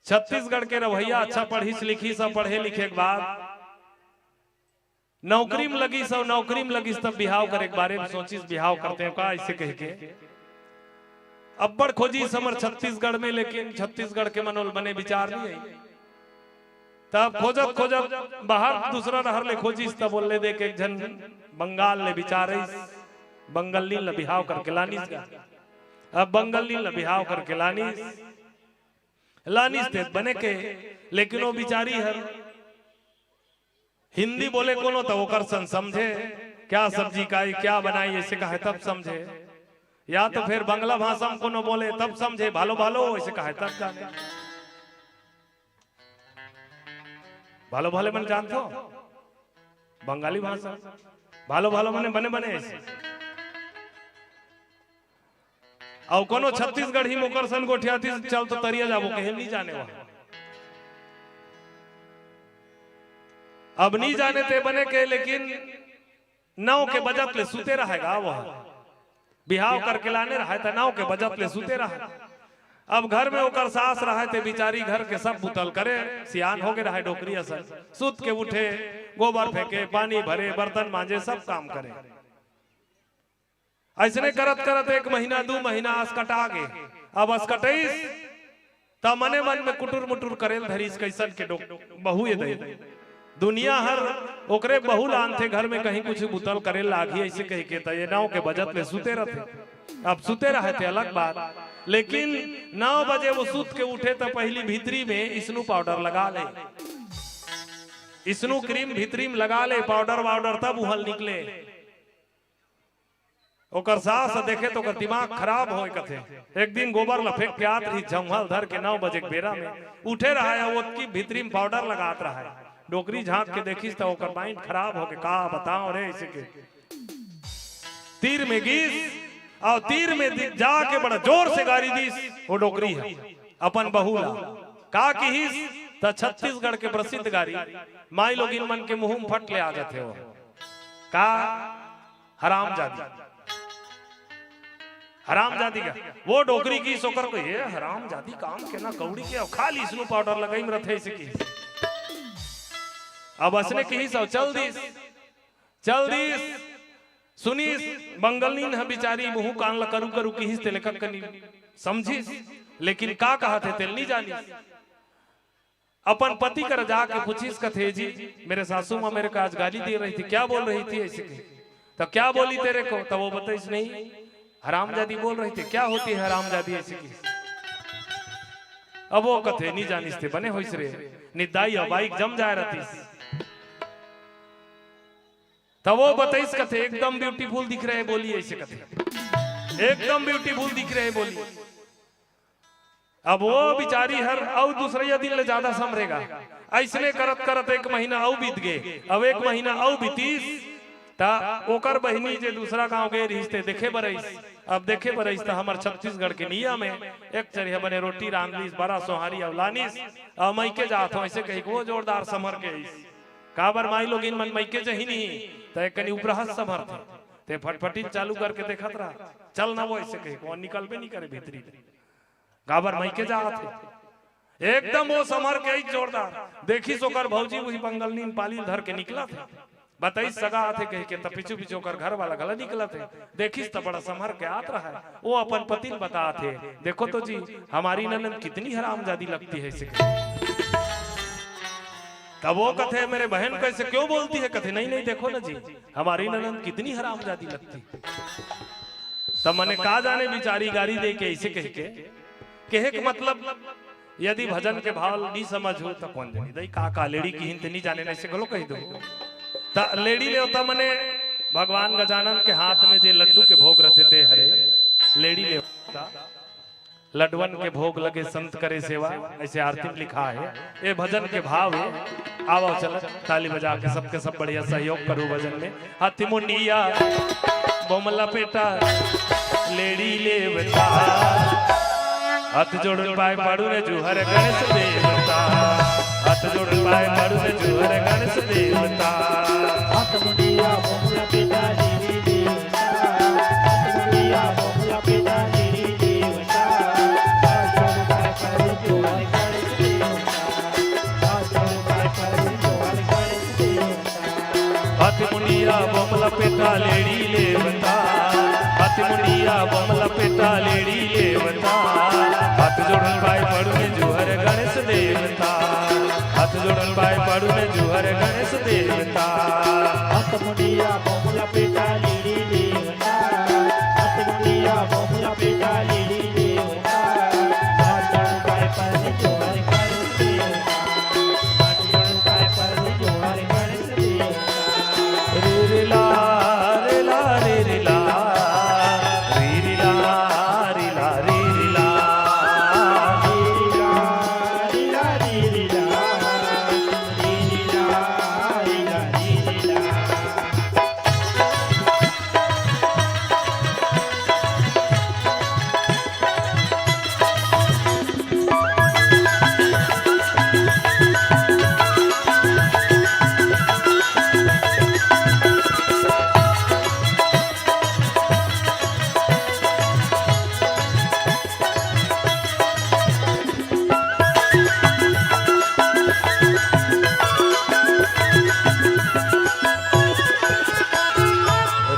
छत्तीसगढ़ के रवैया अच्छा पढ़िस लिखिस, पढ़े लिखे के बाद नौकरी में लगिस, अउ नौकरी में लगिस तब बिहाव करे के बारे में सोचिस, बिहाव करते हैं का, अइसे कह के। अब्बड़ खोजिस हमर छत्तीसगढ़ में, लेकिन छत्तीसगढ़ के मन ल बने विचार नइ आई। तब खोजत खोजत बाहर दूसरा डहर ले खोजिस, तब ओला देख एक झन बंगाल ले विचार आइस, बंगालिन ल बिहाव करके लानिस गा। अब बंगालिन ल बिहाव करके लानिस, लानिस ते बने के, लेकिन वो बिचारी हर हिंदी बोले कोनो त ओकर सन समझे, क्या सब्जी खाई, क्या बनाई, ऐसे कहे तब समझे, या तो फिर बंगला भाषा में कोनो बोले तब समझे, भालो भालो ऐसे कहे तब जाने। भालो भाले मन जानथो बंगाली भाषा, भालो भालो मने बने बने ऐसे। अउ कोनो छत्तीसगढ़ी मोकर सन गोठियातिस, चल तो तरिया जाबो, कहे नइ जाने वह। अब नइ जाने ते बने के, लेकिन नौ के बजत ले सुते रहय गा वह। बिहाव करके लाने रहय त नौ के बजत ले सुते रहय। अब घर में ओकर सास रहय ते बिचारी घर के सब बुता ल करे, सियान होगे रहय डोकरी असन। सुत के उठे, गोबर फेंके, पानी भरे, बर्तन मांजे, सब काम करे। अइसने करत करत एक महीना, दू महीना असकटा गे। अब असकटइस त मने मन में कुटुर मुटुर करे ल धरिस, कइसन के डोक-, बहू ये दई। दुनिया हर ओकरे बहू ल आनथे घर में, कहीं कुछ बुता ल करे ल लागही अइसे कहिके, त ये नौ के बजत ले सुते रथे। अब सुते रहय ते अलग बात, लेकिन नौ बजे वो सुत के उठे त पहिली भीतरी में स्नो पाउडर लगा ले, स्नो क्रीम भीतरी में लगा ले, पाउडर वाउडर तब उहां ल निकले। ओकर सास ह देखे त ओकर दिमाग खराब होय कथे। एक दिन गोबर ल फेंक के आत रहिस, झौंहा ल धर के नौ बजे के बेरा में उठे रहय, अउ ओतकी भीतरी में पाउडर लगात रहय। डोकरी झांक के देखिस त ओकर माइंड खराब होगे, का बताओं रे, अइसे के तीर में गिस, अउ तीर में दि-, जाके बड़ा जोर से गारी दिस वो डोकरी ह अपन बहू ला। का किहिस त छत्तीसगढ़ के प्रसिद्ध गारी, माईलोगिन मन के मुंह में फट ले आ जाथे वो। का? हरामजादी। हरामजादी का? वो डोकरी किहिस ओकर को, "ये हरामजादी काम के ना कौड़ी के, अउ खाली स्नो पाउडर लगई में रथे," अइसे किहिस। अब असने किहिस अउ चल दिस, चल दिस। सुनिस, बंगालिन ह बिचारी मुंह कान ल करू करू किहिस, तेला कक्कनी समझिस, लेकिन का कहत हे तेला नइ जानिस। अपन पति कर जाके पूछिस, कथे, "जी, मेरे सासू माँ मेरे को आज गाली दे रही थी, क्या बोल रही थी?" अइसे कही। "तो क्या बोली तेरे को?" तो वो बताइस, "नहीं, हरामजादी बोल रही थी।" "क्या होती है हरामजादी?" अइसे कही। अब वो कथे, "नइ जानिस ते बने होइस रे, निदाई अउ बाइक जम जाए रहतिस।" त वो बताइस, कथे, "एकदम ब्यूटीफुल दिख रहे बोली," अइसे कथे, "एकदम ब्यूटीफुल दिख रहे बोली।" अब वो बिचारी हर अउ दूसरइया दिन ले जादा संभरे गा। अइसने करत करत एक महीना अउ बीत गे। अब एक महीना अउ बीतिस, त ओकर बहिनी जे दूसरा गांव गे रिहिस ते देखे बर अइस। अब देखे बर अइस त हमर छत्तीसगढ़ के नियम हे, एक चरिहा बने रोटी रांध लिस, बरा सोहारी अउ लानिस, अउ मइके जात हों, अइसे कहिके वो जोरदार संभर के अइस। काबर माईलोगिन मन मइके जही नहीं, त एक कनी उपराहत संभरथे। ते फटफटी चालू करके देखत रहा, "चल ना वो," अइसे कहिके, वो निकलबे नइ करे भीतरी ले। काबर मइके जात हे। एकदम वो संभर के अइस जोरदार। देखिस ओकर भौजी उही बंगालिन पाली ल धर के निकलत हे। बताइस सगा आथे कहिके, त पीछू पीछू ओकर घर वाला घला निकलत हे। देखिस त बड़ा संभर के आत रहय। वो अपन पति ल बतात हे, "देखो तो जी, हमारी ननद कितनी हरामजादी लगती है," अइसे कहिके। तब वो कथे, "मेरे बहन को ऐसे क्यों बोलती है?" कथे, "नहीं, नहीं, देखो ना जी, हमारी ननद कितनी हरामजादी लगती है।" त मने का जाने बिचारी गारी दे के अइसे कहिके, कहे के मतलब, यदि भजन के भाव नइ समझहू त कोन जनी दई का, का लेड़ी किहिन ते नइ जाने, अइसे घलो कहि दो। त लेड़ी ले होता मने भगवान गजानन के हाथ में जे लड्डू के भोग रथे ते हरे लेड़ी ले होता। लड्डुवन के भोग लगे संत करे सेवा, अइसे आरती में लिखा हे। ए भजन के भाव हे। आवव चल, ताली बजा के सबके सब बढ़िया सहयोग करू भजन में। हाथी मुंडिया, बोमला पेटा, लेड़ी लेवता। हाथ जोड़ पाय पाड़ू ने जुहर गणेश देवता। हाथ जोड़ पाय पाड़ू ने जुहर गणेश देवता। हाथ मुंडिया, बोमला पेटा, लेड़ी देवता। हाथ मुंडिया, बोमला पेटा, लेड़ी देवता। हाथ जोड़ पाय पाड़ू जुहर गणेश देवता। हाथ जोड़ पाय पाड़ू जुहर गणेश देवता। हाथ मुंडिया बमला पेटा लेड़ी लेवता। हाथ मुंडिया बमला पेटा लेड़ी लेवता। हाथ जोड़न पाय पड़ू मैं जुहर गणेश देवता। हाथ मुंडिया बम लपेटा लीली देवता। हाथ मुंडिया बम लपेटा लीली देवता। हाथ जोड़न पाय पड़ू जुहर गणेश देवता। हाथ जोड़न पाय पड़ू जुहर गणेश देवता। रे रे ला, रे ला, रे रे ला, रे रे ला, रे ला, रे रे ला।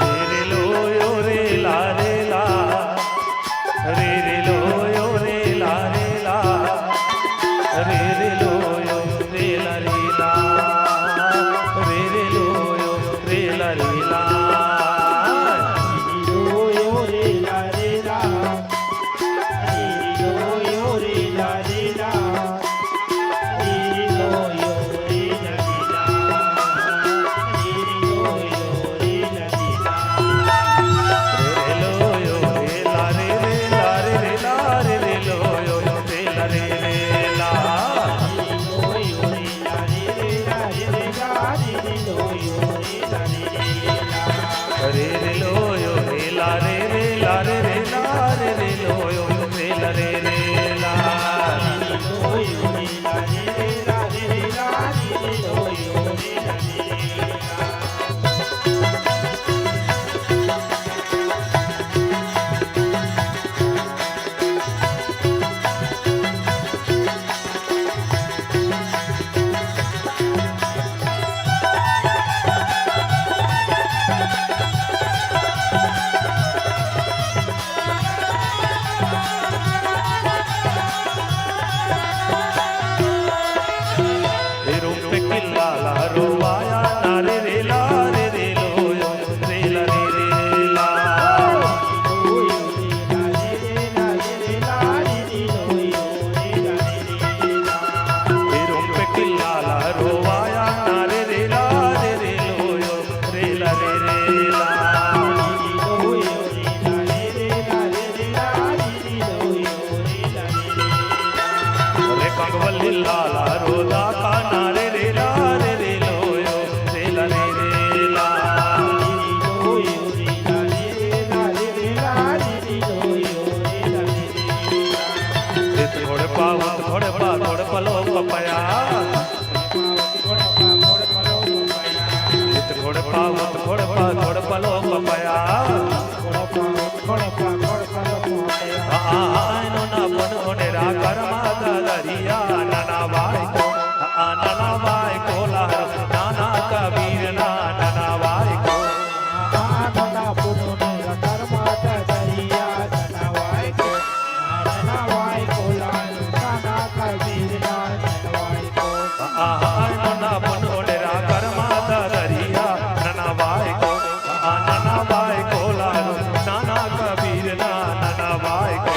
रे रे लो यो रे ला रे ला, रे रे लो यो रे ला रे ला, रे रे लो यो रे ला रे ला, रे रे लो यो रे ला रे ला। रे रे लो यो रे ला रे रे ला रे रे ला रे रे लो यो रे ला रे रे ला। रे कंगवली लाला रोदा काना रे रे ला रे रे लो यो रे ला रे रे ला। इत घोड़ पावत घोड़ पा घोड़ पलो पपया। इत घोड़ पावत घोड़ पा घोड़ पलो पपया। आय नोना बन ओनेरा करमा दरिया नना वाय को, आ नना वाय को लारो, नाना कबीर ना नना वाय को। आय नोना बन ओनेरा करमा दरिया नना वाय को, आ नना वाय को लारो, नाना कबीर ना नना वाय को।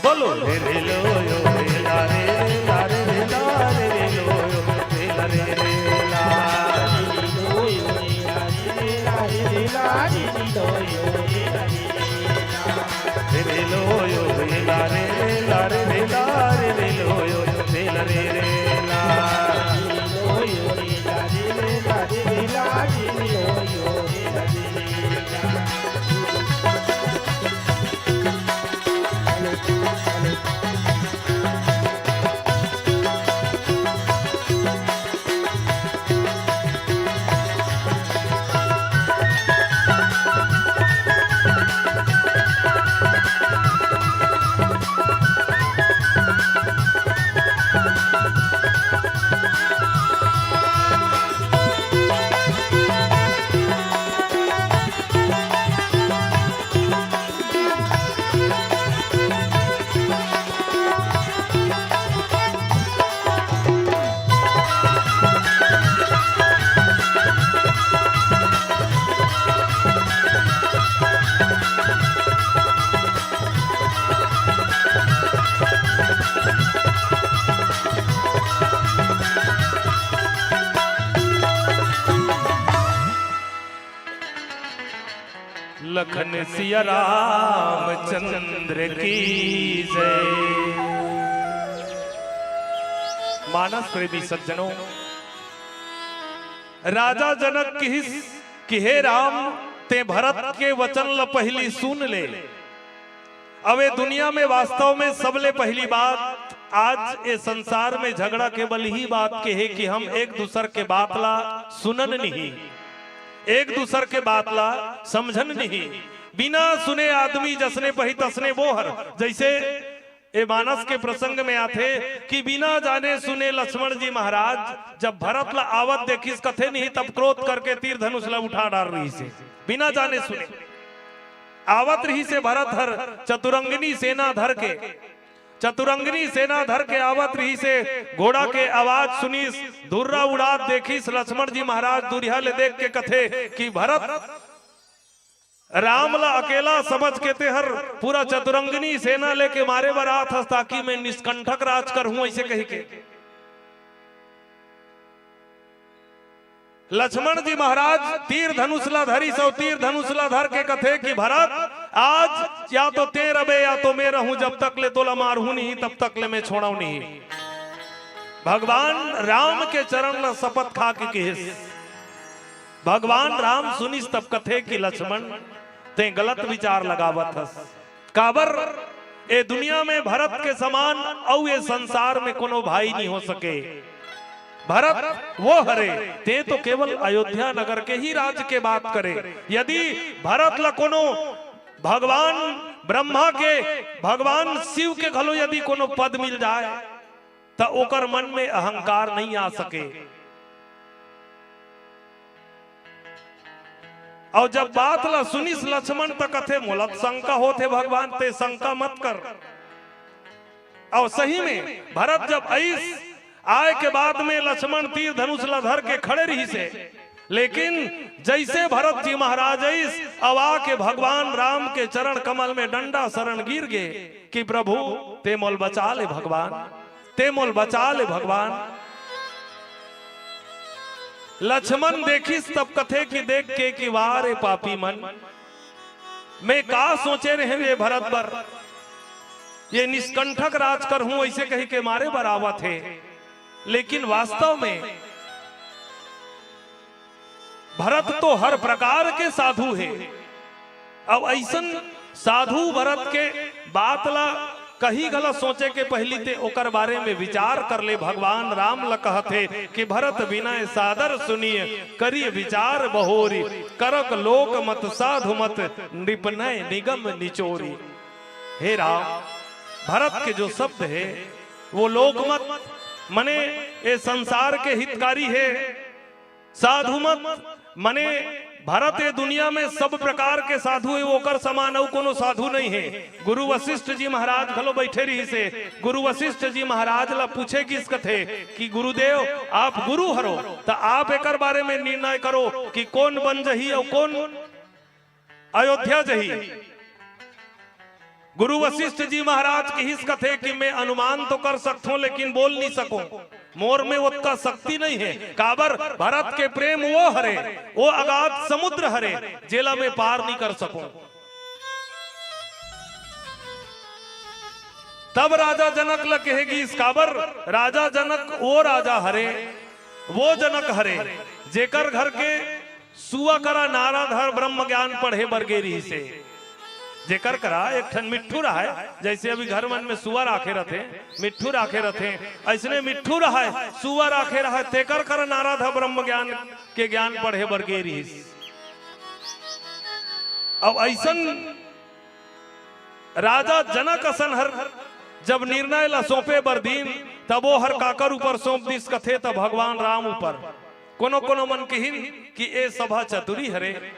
बोलो रे रे लो यो रे ला रे रे ला रे रे ला रे रे लो यो रे ला रे रे ला। रे रे लो यो रे ला रे रे ला रे रे ला रे रे लो यो रे ला रे रे ला। लखन सिया रामचंद्र की जय। मानस प्रेमी सज्जनों, राजा जनक किहिस कि हे राम, तें भरत के वचन ल पहिली सुन ले। अब ए दुनिया में वास्तव में सबले पहिली बात, आज ए संसार में झगड़ा केवल इही बात के हे कि हम एक दूसर के बात ला सुनन नहीं, एक दूसर के बात ला समझन नहीं। बिना सुने आदमी जसने पही तसने वो हर, जैसे ए मानस के प्रसंग में आथे कि बिना जाने सुने लक्ष्मण जी महाराज जब भरत ला आवत देखिस कथे नहीं, तब क्रोध करके तीर धनुष ला उठा डार रहिसे। बिना जाने सुने आवत रहिसे भरत हर चतुरंगिनी सेना धर के। चतुरंगिनी सेना धर के आवत रहिसे, घोड़ा के आवाज सुनिस, धुर्रा उड़ात देखिस लक्ष्मण जी महाराज, दूरिहा ले देख के कथे कि भरत राम ला अकेला समझ के तेहर पूरा चतुरंगिनी सेना लेके मारे बर आत हस, ताकि मैं निष्कंठक राज करहूं, ऐसे कही के। लक्ष्मण जी महाराज तीर धनुष ला धरिस अउ तीर धनुष ला धर के कथे कि भरत, आज या तो तें रबे या तो मैं रहूं, जब तक ले तोला मारहूं नहीं, तब तक ले मैं छोड़व नहीं। भगवान राम के चरण ला शपथ खा के किहिस। भगवान राम सुनिस तब कथे कि लक्ष्मण, तें गलत विचार लगावत हस। काबर, ए दुनिया में भरत के समान अउ ए संसार में कोनो भाई नहीं हो सके। भरत वो हरे, तें तो केवल अयोध्या नगर के ही राज के बात करे। यदि भरत ला कोनो भगवान ब्रह्मा के, भगवान शिव के घलो यदि कोनो पद मिल जाए, त ओकर मन में अहंकार नहीं आ सके। अउ जब बात ला सुनिस लक्ष्मण, त कथे, "मोला त शंका होत हे भगवान, तें शंका मत कर।" अउ सही में भरत जब आइस, आय के बाद में लक्ष्मण तीर धनुष ला धर के खड़े रहिसे, लेकिन जैसे भरत जी महाराज आइस, अउ आके भगवान राम के चरण कमल में डंडा शरण गिर गे कि, "प्रभु, तें मोल बचा ले भगवान, तें मोल बचा ले भगवान।" लक्ष्मण देखिस तब कथे कि देख के कि वाह रे पापी मन, मैं का सोचे रहे ये भरत बर, ये निष्कंठक राज करहूं, ऐसे कही के मारे बर आवत हे। लेकिन वास्तव में भरत तो हर प्रकार के साधु हे। अब ऐसन साधु भरत के बात ला कहीं गलत सोचे के पहली तें ओकर बारे में विचार कर ले। भगवान राम ला कहत हे कि भरत विनय सादर सुनिय, करिय विचार बहोरी, करक लोक मत साधु मत, नृप नय निगम निचोरी। हे राम, भरत के जो शब्द हे वो लोक मत मने ए संसार के हितकारी हे। साधु मत मने भरत ए दुनिया में सब प्रकार के साधु हे, ओकर समान अउ कोनो साधु नहीं हे। गुरु वशिष्ठ जी महाराज घलो बैठे रहिसे। गुरु वशिष्ठ जी महाराज ला पूछे गिस कथे कि गुरुदेव, आप गुरु हरो, त आप एकर बारे में निर्णय करो कि कोन बन जही अउ कोन अयोध्या जही। गुरु वशिष्ठ जी महाराज किहिस कथे कि मैं अनुमान तो कर सकथों, लेकिन बोल नहीं सकों, मोर में ओतका शक्ति नहीं हे। काबर, भरत के प्रेम वो हरे, वो अगाध समुद्र हरे, जेला मैं पार नहीं कर सकों। तब राजा जनक ल कहे गिस, काबर, राजा जनक वो राजा हरे, वो जनक हरे, जेकर घर के सुआ करा नारद हर ब्रह्म ज्ञान पढ़े बर गे रिहिसे। जेकर करा एक ठन मिट्ठू रहय, जैसे अभी घर मन में सुआ राखे रथे, मिट्ठू राखे रथे, ऐसने मिट्ठू रहय, सुआ राखे रहय, तेकर करा नारद ह ब्रह्म ज्ञान के ज्ञान पढ़े बर गे रिहिस। अब ऐसन राजा जनक असन हर जब निर्णय ला सौंपे बर दीन, तब वो हर काकर ऊपर सौंप दिस कथे, त भगवान राम ऊपर। कोनो कोनो मन किहिन कि ए सभा चतुरी हरे,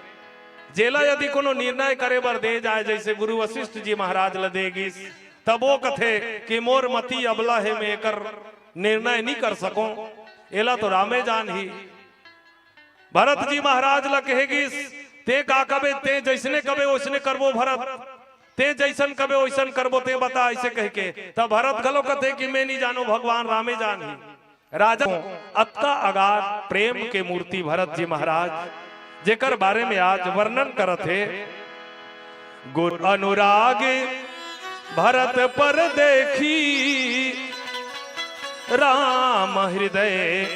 जेला यदि कोनो निर्णय करे बर दे जाए, जैसे गुरु वशिष्ठ जी महाराज ला दे गिस, तब वो कथे कि मोर मति अबला हे, मैं एकर निर्णय नहीं कर सकों, एला तो रामे जान ही। भरत जी महाराज ला कहे गिस, "तें का कबे, तें जैसने कबे ओसने करबो भरत, तें जैसन कबे ओइसन करबो, तें बता," ऐसे कह के। तब भरत घलो कथे कि, "मैं नहीं जानों, भगवान रामे जान ही।" राजा अतका अगाध प्रेम के मूर्ति भरत जी महाराज, जेकर बारे में आज वर्णन करत हे, गुर अनुराग भरत पर देखी, राम हृदय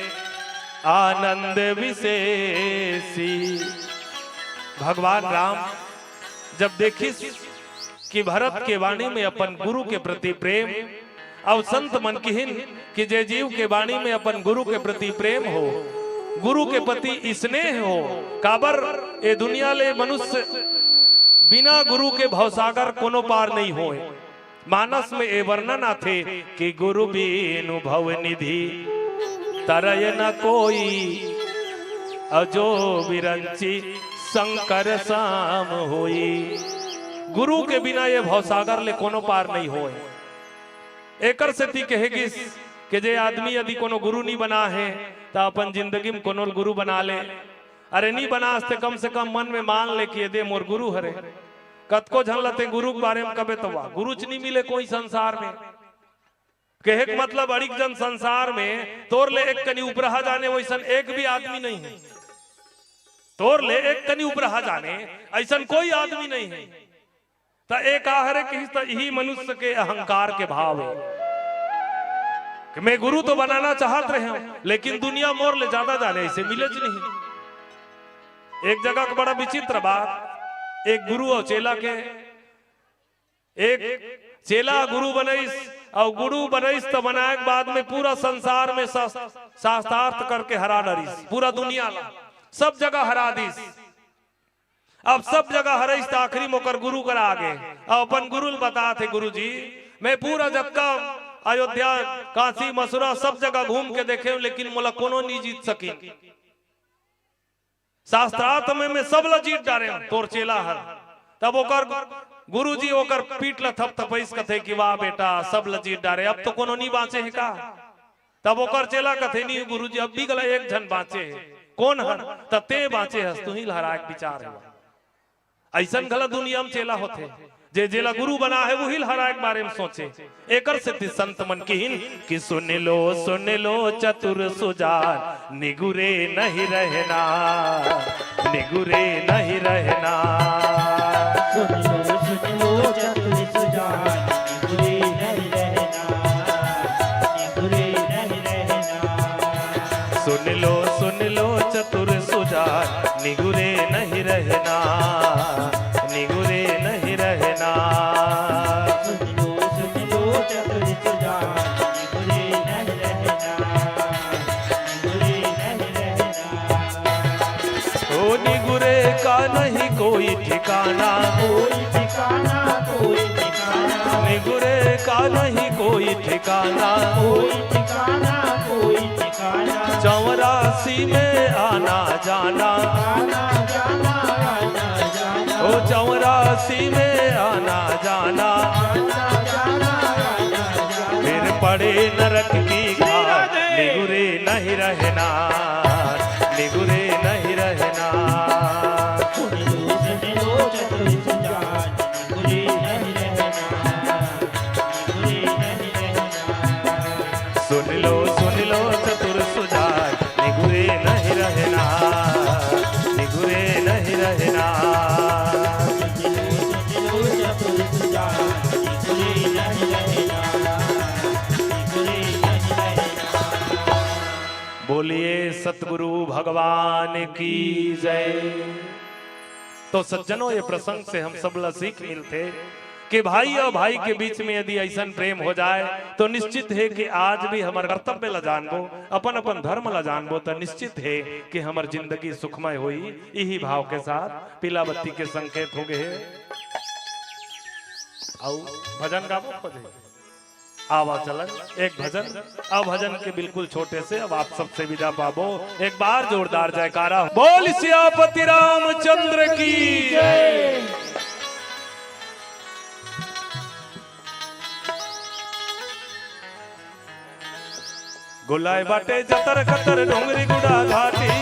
आनंद विशेषी। भगवान राम जब देखिस कि भरत के वाणी में अपन गुरु के प्रति प्रेम, अउ संत मन किहिन कि जे जीव के वाणी में अपन गुरु के प्रति प्रेम हो, गुरु के प्रति स्नेह हो, काबर ए दुनिया ले मनुष्य बिना गुरु के भवसागर कोनो पार नहीं होय। मानस में ए वर्णन आथे कि गुरु बिनु भव निधि तरय न कोई, अजो विरंची शंकर साम होई। गुरु के बिना ये भवसागर ले कोनो पार नहीं होय। एकर सेती कहे गिस कि जे आदमी यदि कोनो गुरु नी बना हे, त अपन जिंदगी में कोनो गुरु बना ले। अरे नी बनास ते कम से कम मन में मान ले कि ये दे मोर गुरु हरे। कतको झन ल ते गुरु के बारे में कबे त वाह, गुरुच नी मिले कोई संसार में। कहे के मतलब अड़िक जन संसार में तोर ले एक कनी उपरहा जाने वैसन एक भी आदमी नहीं है। तोर ले एक कनी उपरहा जाने ऐसन कोई आदमी नहीं है। त ए का हरे किहिस त इही मनुष्य के अहंकार के भाव हे कि मैं गुरु तो बनाना चाहत रहे हूं, लेकिन दुनिया मोर ले ज्यादा जाने, इसे मिलेच नहीं। एक जगह के बड़ा विचित्र बात, एक गुरु अउ चेला के, एक चेला गुरु बनइस, अउ गुरु बनइस त बनाए के बाद में पूरा संसार में शास-, शास्त्रार्थ करके हरा डरिस, पूरा दुनिया ला सब जगह हरा दिस। अब सब जगह हरइस त आखिरी में ओकर गुरु करा आगे। अब अपन गुरु ल बतात हे, "गुरु जी, मैं पूरा जतका अयोध्या, काशी, मथुरा सब जगह घूम के देखे हूं, लेकिन मोला कोनो नी जीत सकिन। शास्त्रार्थ में मैं सब ला जीत डारे हूं, तोर चेला हर।" तब ओकर गुरु जी ओकर पीठ ला थपथपइस, कथे कि, "वाह बेटा, सब ला जीत डारे, अब तो कोनो नी बांचे हे का?" तब ओकर चेला कथे, "नी गुरु जी, अब भी गला एक झन बांचे हे।" "कोन हर?" "त ते बांचे हस, तुही ल हराए के विचार हे।" अइसन घला दुनिया में चेला होथे, जे जेला गुरु बना हे, उही ल हराए के बारे में सोचे। एकर सेती संत मन किहिन कि सुन लो, सुन लो चतुर सुजान, निगुरे नहीं रहना, निगुरे नहीं रहना। सुन लो, सुन लो चतुर सुजान, निगुरे नहीं रहना, निगुरे नहीं रहना। सुन लो, सुन लो चतुर सुजान, निगुरे नहीं रहना, निगुरे नहीं रहना। सुन लो, सुन लो चतुर सुजान, निगुरे नहीं रहना, निगुरे नहीं रहना। ओ निगुरे का नहीं कोई ठिकाना, कोई ठिकाना, कोई ठिकाना। निगुरे का नहीं कोई ठिकाना, कोई ठिकाना, कोई ठिकाना। चौरासी में आना जाना, आना जाना, आना जाना। ओ चौरासी में आना जाना, आना जाना, आना जाना। फिर पड़े नरक की खान, निगुरे नहीं रहना, निगुरे नहीं रहना। सुन लो, सुन लो चतुर सुजान, निगुरे नहीं रहना, निगुरे नहीं रहना। सुन लो, सुन लो चतुर सुजान, निगुरे नहीं रहना, निगुरे नहीं रहना। सुन लो, सुन लो चतुर सुजान, निगुरे नहीं रहना, निगुरे नहीं रहना। बोलिए सतगुरु भगवान की जय। तो सज्जनों, ये प्रसंग से हम सब ला सीख मिलथे कि भाई अउ भाई के बीच में यदि अइसन प्रेम हो जाए, तो निश्चित हे कि आज भी हमर कर्तव्य ला जानबो, अपन अपन धर्म ला जानबो, तो निश्चित हे कि हमर जिंदगी सुखमय होई। इही भाव के साथ पीला बत्ती के संकेत हो गए हे। अउ भजन गाबो खोजे। आवा चलन एक भजन, अब भजन के बिल्कुल छोटे से अब आप सबसे विदा पाबो। एक बार जोरदार जयकारा। बोल सियापति रामचंद्र की जय। गोलाई बाटे जतर कतर डोंगरी गुड़ा घाटी।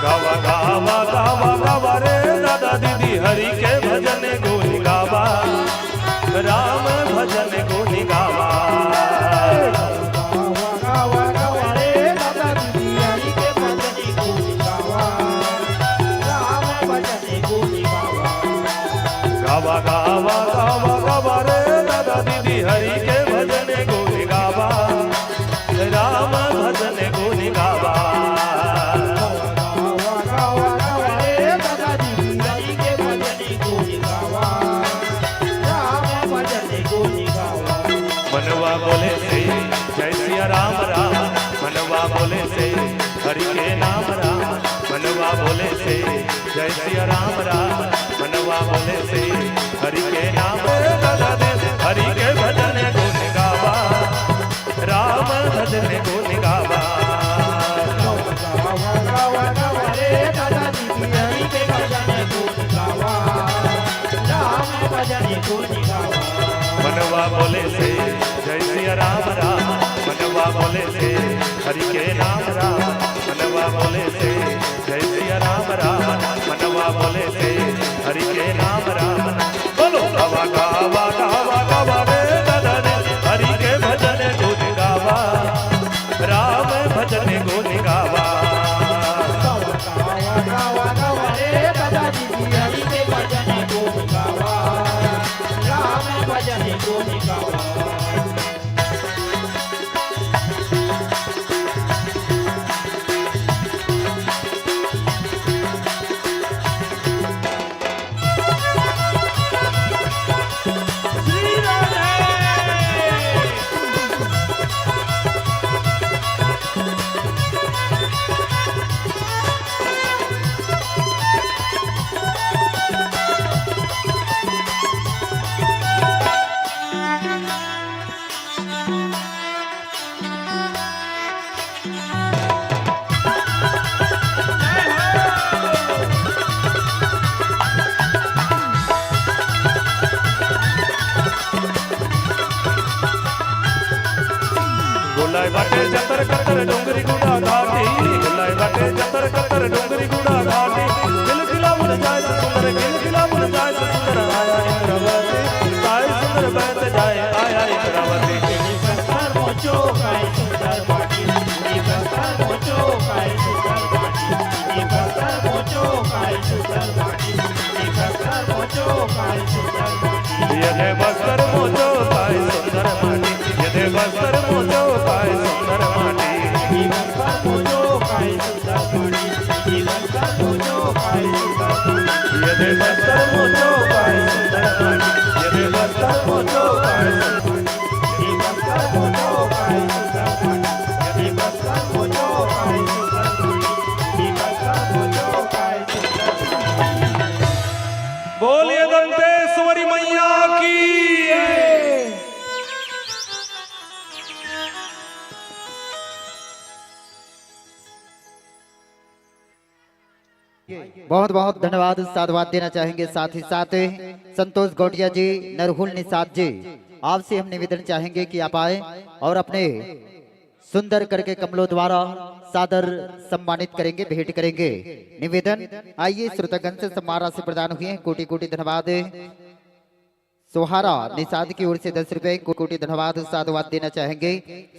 गावा, गावा, गावा, गावा रे। हरि के भजन गुण गावा, राम भजन गुण गावा। गावा, गावा, गावा, गावा रे दादा दीदी, हरि के भजन गुण गावा, राम भजन गुण गावा। मनवा बोले से जय सिया राम राम, मनवा बोले से हरि के नाम राम, मनवा बोले से जय सिया राम राम, मनवा बोले से हरि के नाम। हरि के भजन गुण गावा, राम भजन गुण गावा। मनवा बोले से जय सिया राम राम, मनवा बोले से हरि के नाम राम, मनवा बोले से जय सिया राम राम, मनवा बोले से हरि के नाम राम। बोलो गावा, गावा, गावा, गावा रे दादा रे, हरि के भजन गुण गावा, राम भजन गुण गावा। गोलाई बाटे जतर कतर डोंगरी गुड़ा घाटी, गोलाई बाटे जतर कतर डोंगरी गुड़ा घाटी। खिलखिला मुरझाए से सुंदर, खिलखिला मुरझाए से सुंदर, आया इंद्रावती, काय सुंदर बहत जाए, आया इंद्रावती। ये दे बस्तर मोचो काय सुंदर माटी, ये दे बस्तर मोचो काय सुंदर माटी। ये दे बस्तर मोचो काय सुंदर माटी, ये दे बस्तर मोचो काय सुंदर माटी। बोलिए दंतेश्वरी मैया की। बहुत बहुत धन्यवाद, साधुवाद देना चाहेंगे। साथ ही साथ संतोष गौटिया जी, नरहुल निषाद जी, आपसे हम निवेदन चाहेंगे कि आप आए और अपने सुंदर करके कमलों द्वारा सादर सम्मानित करेंगे, भेंट करेंगे। निवेदन, आइए, श्रोतागण से सम्मान राशि प्रदान हुई है, कोटि कोटि धन्यवाद। सोहारा निषाद की ओर से दस रुपए, को-, कोटि धन्यवाद, साधुवाद देना चाहेंगे।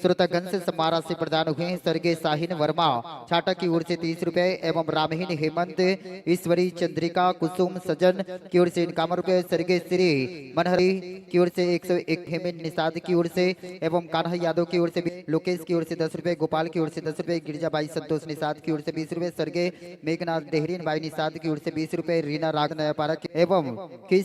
श्रोतागण से सम्मान राशि प्रदान हुए हैं स्वर्गीय शाहीन वर्मा छाटा की ओर से तीस रुपए एवं रामहीन हेमंत, ईश्वरी चंद्रिका, कुसुम सजन की ओर से इक्यावन रुपए, स्वर्गीय श्री मनहरी की ओर से एक सौ एक, हेमंत निषाद की ओर से एवं कान्हा यादव की ओर से भी, लोकेश की ओर से दस रुपए, गोपाल की ओर से दस रुपए, गिरिजाबाई संतोष निषाद की ओर से बीस रुपए, स्वर्गीय मेघनाथ देहरीन बाई निषाद की ओर से बीस रुपए, रीना राग नयापारा की एवं किस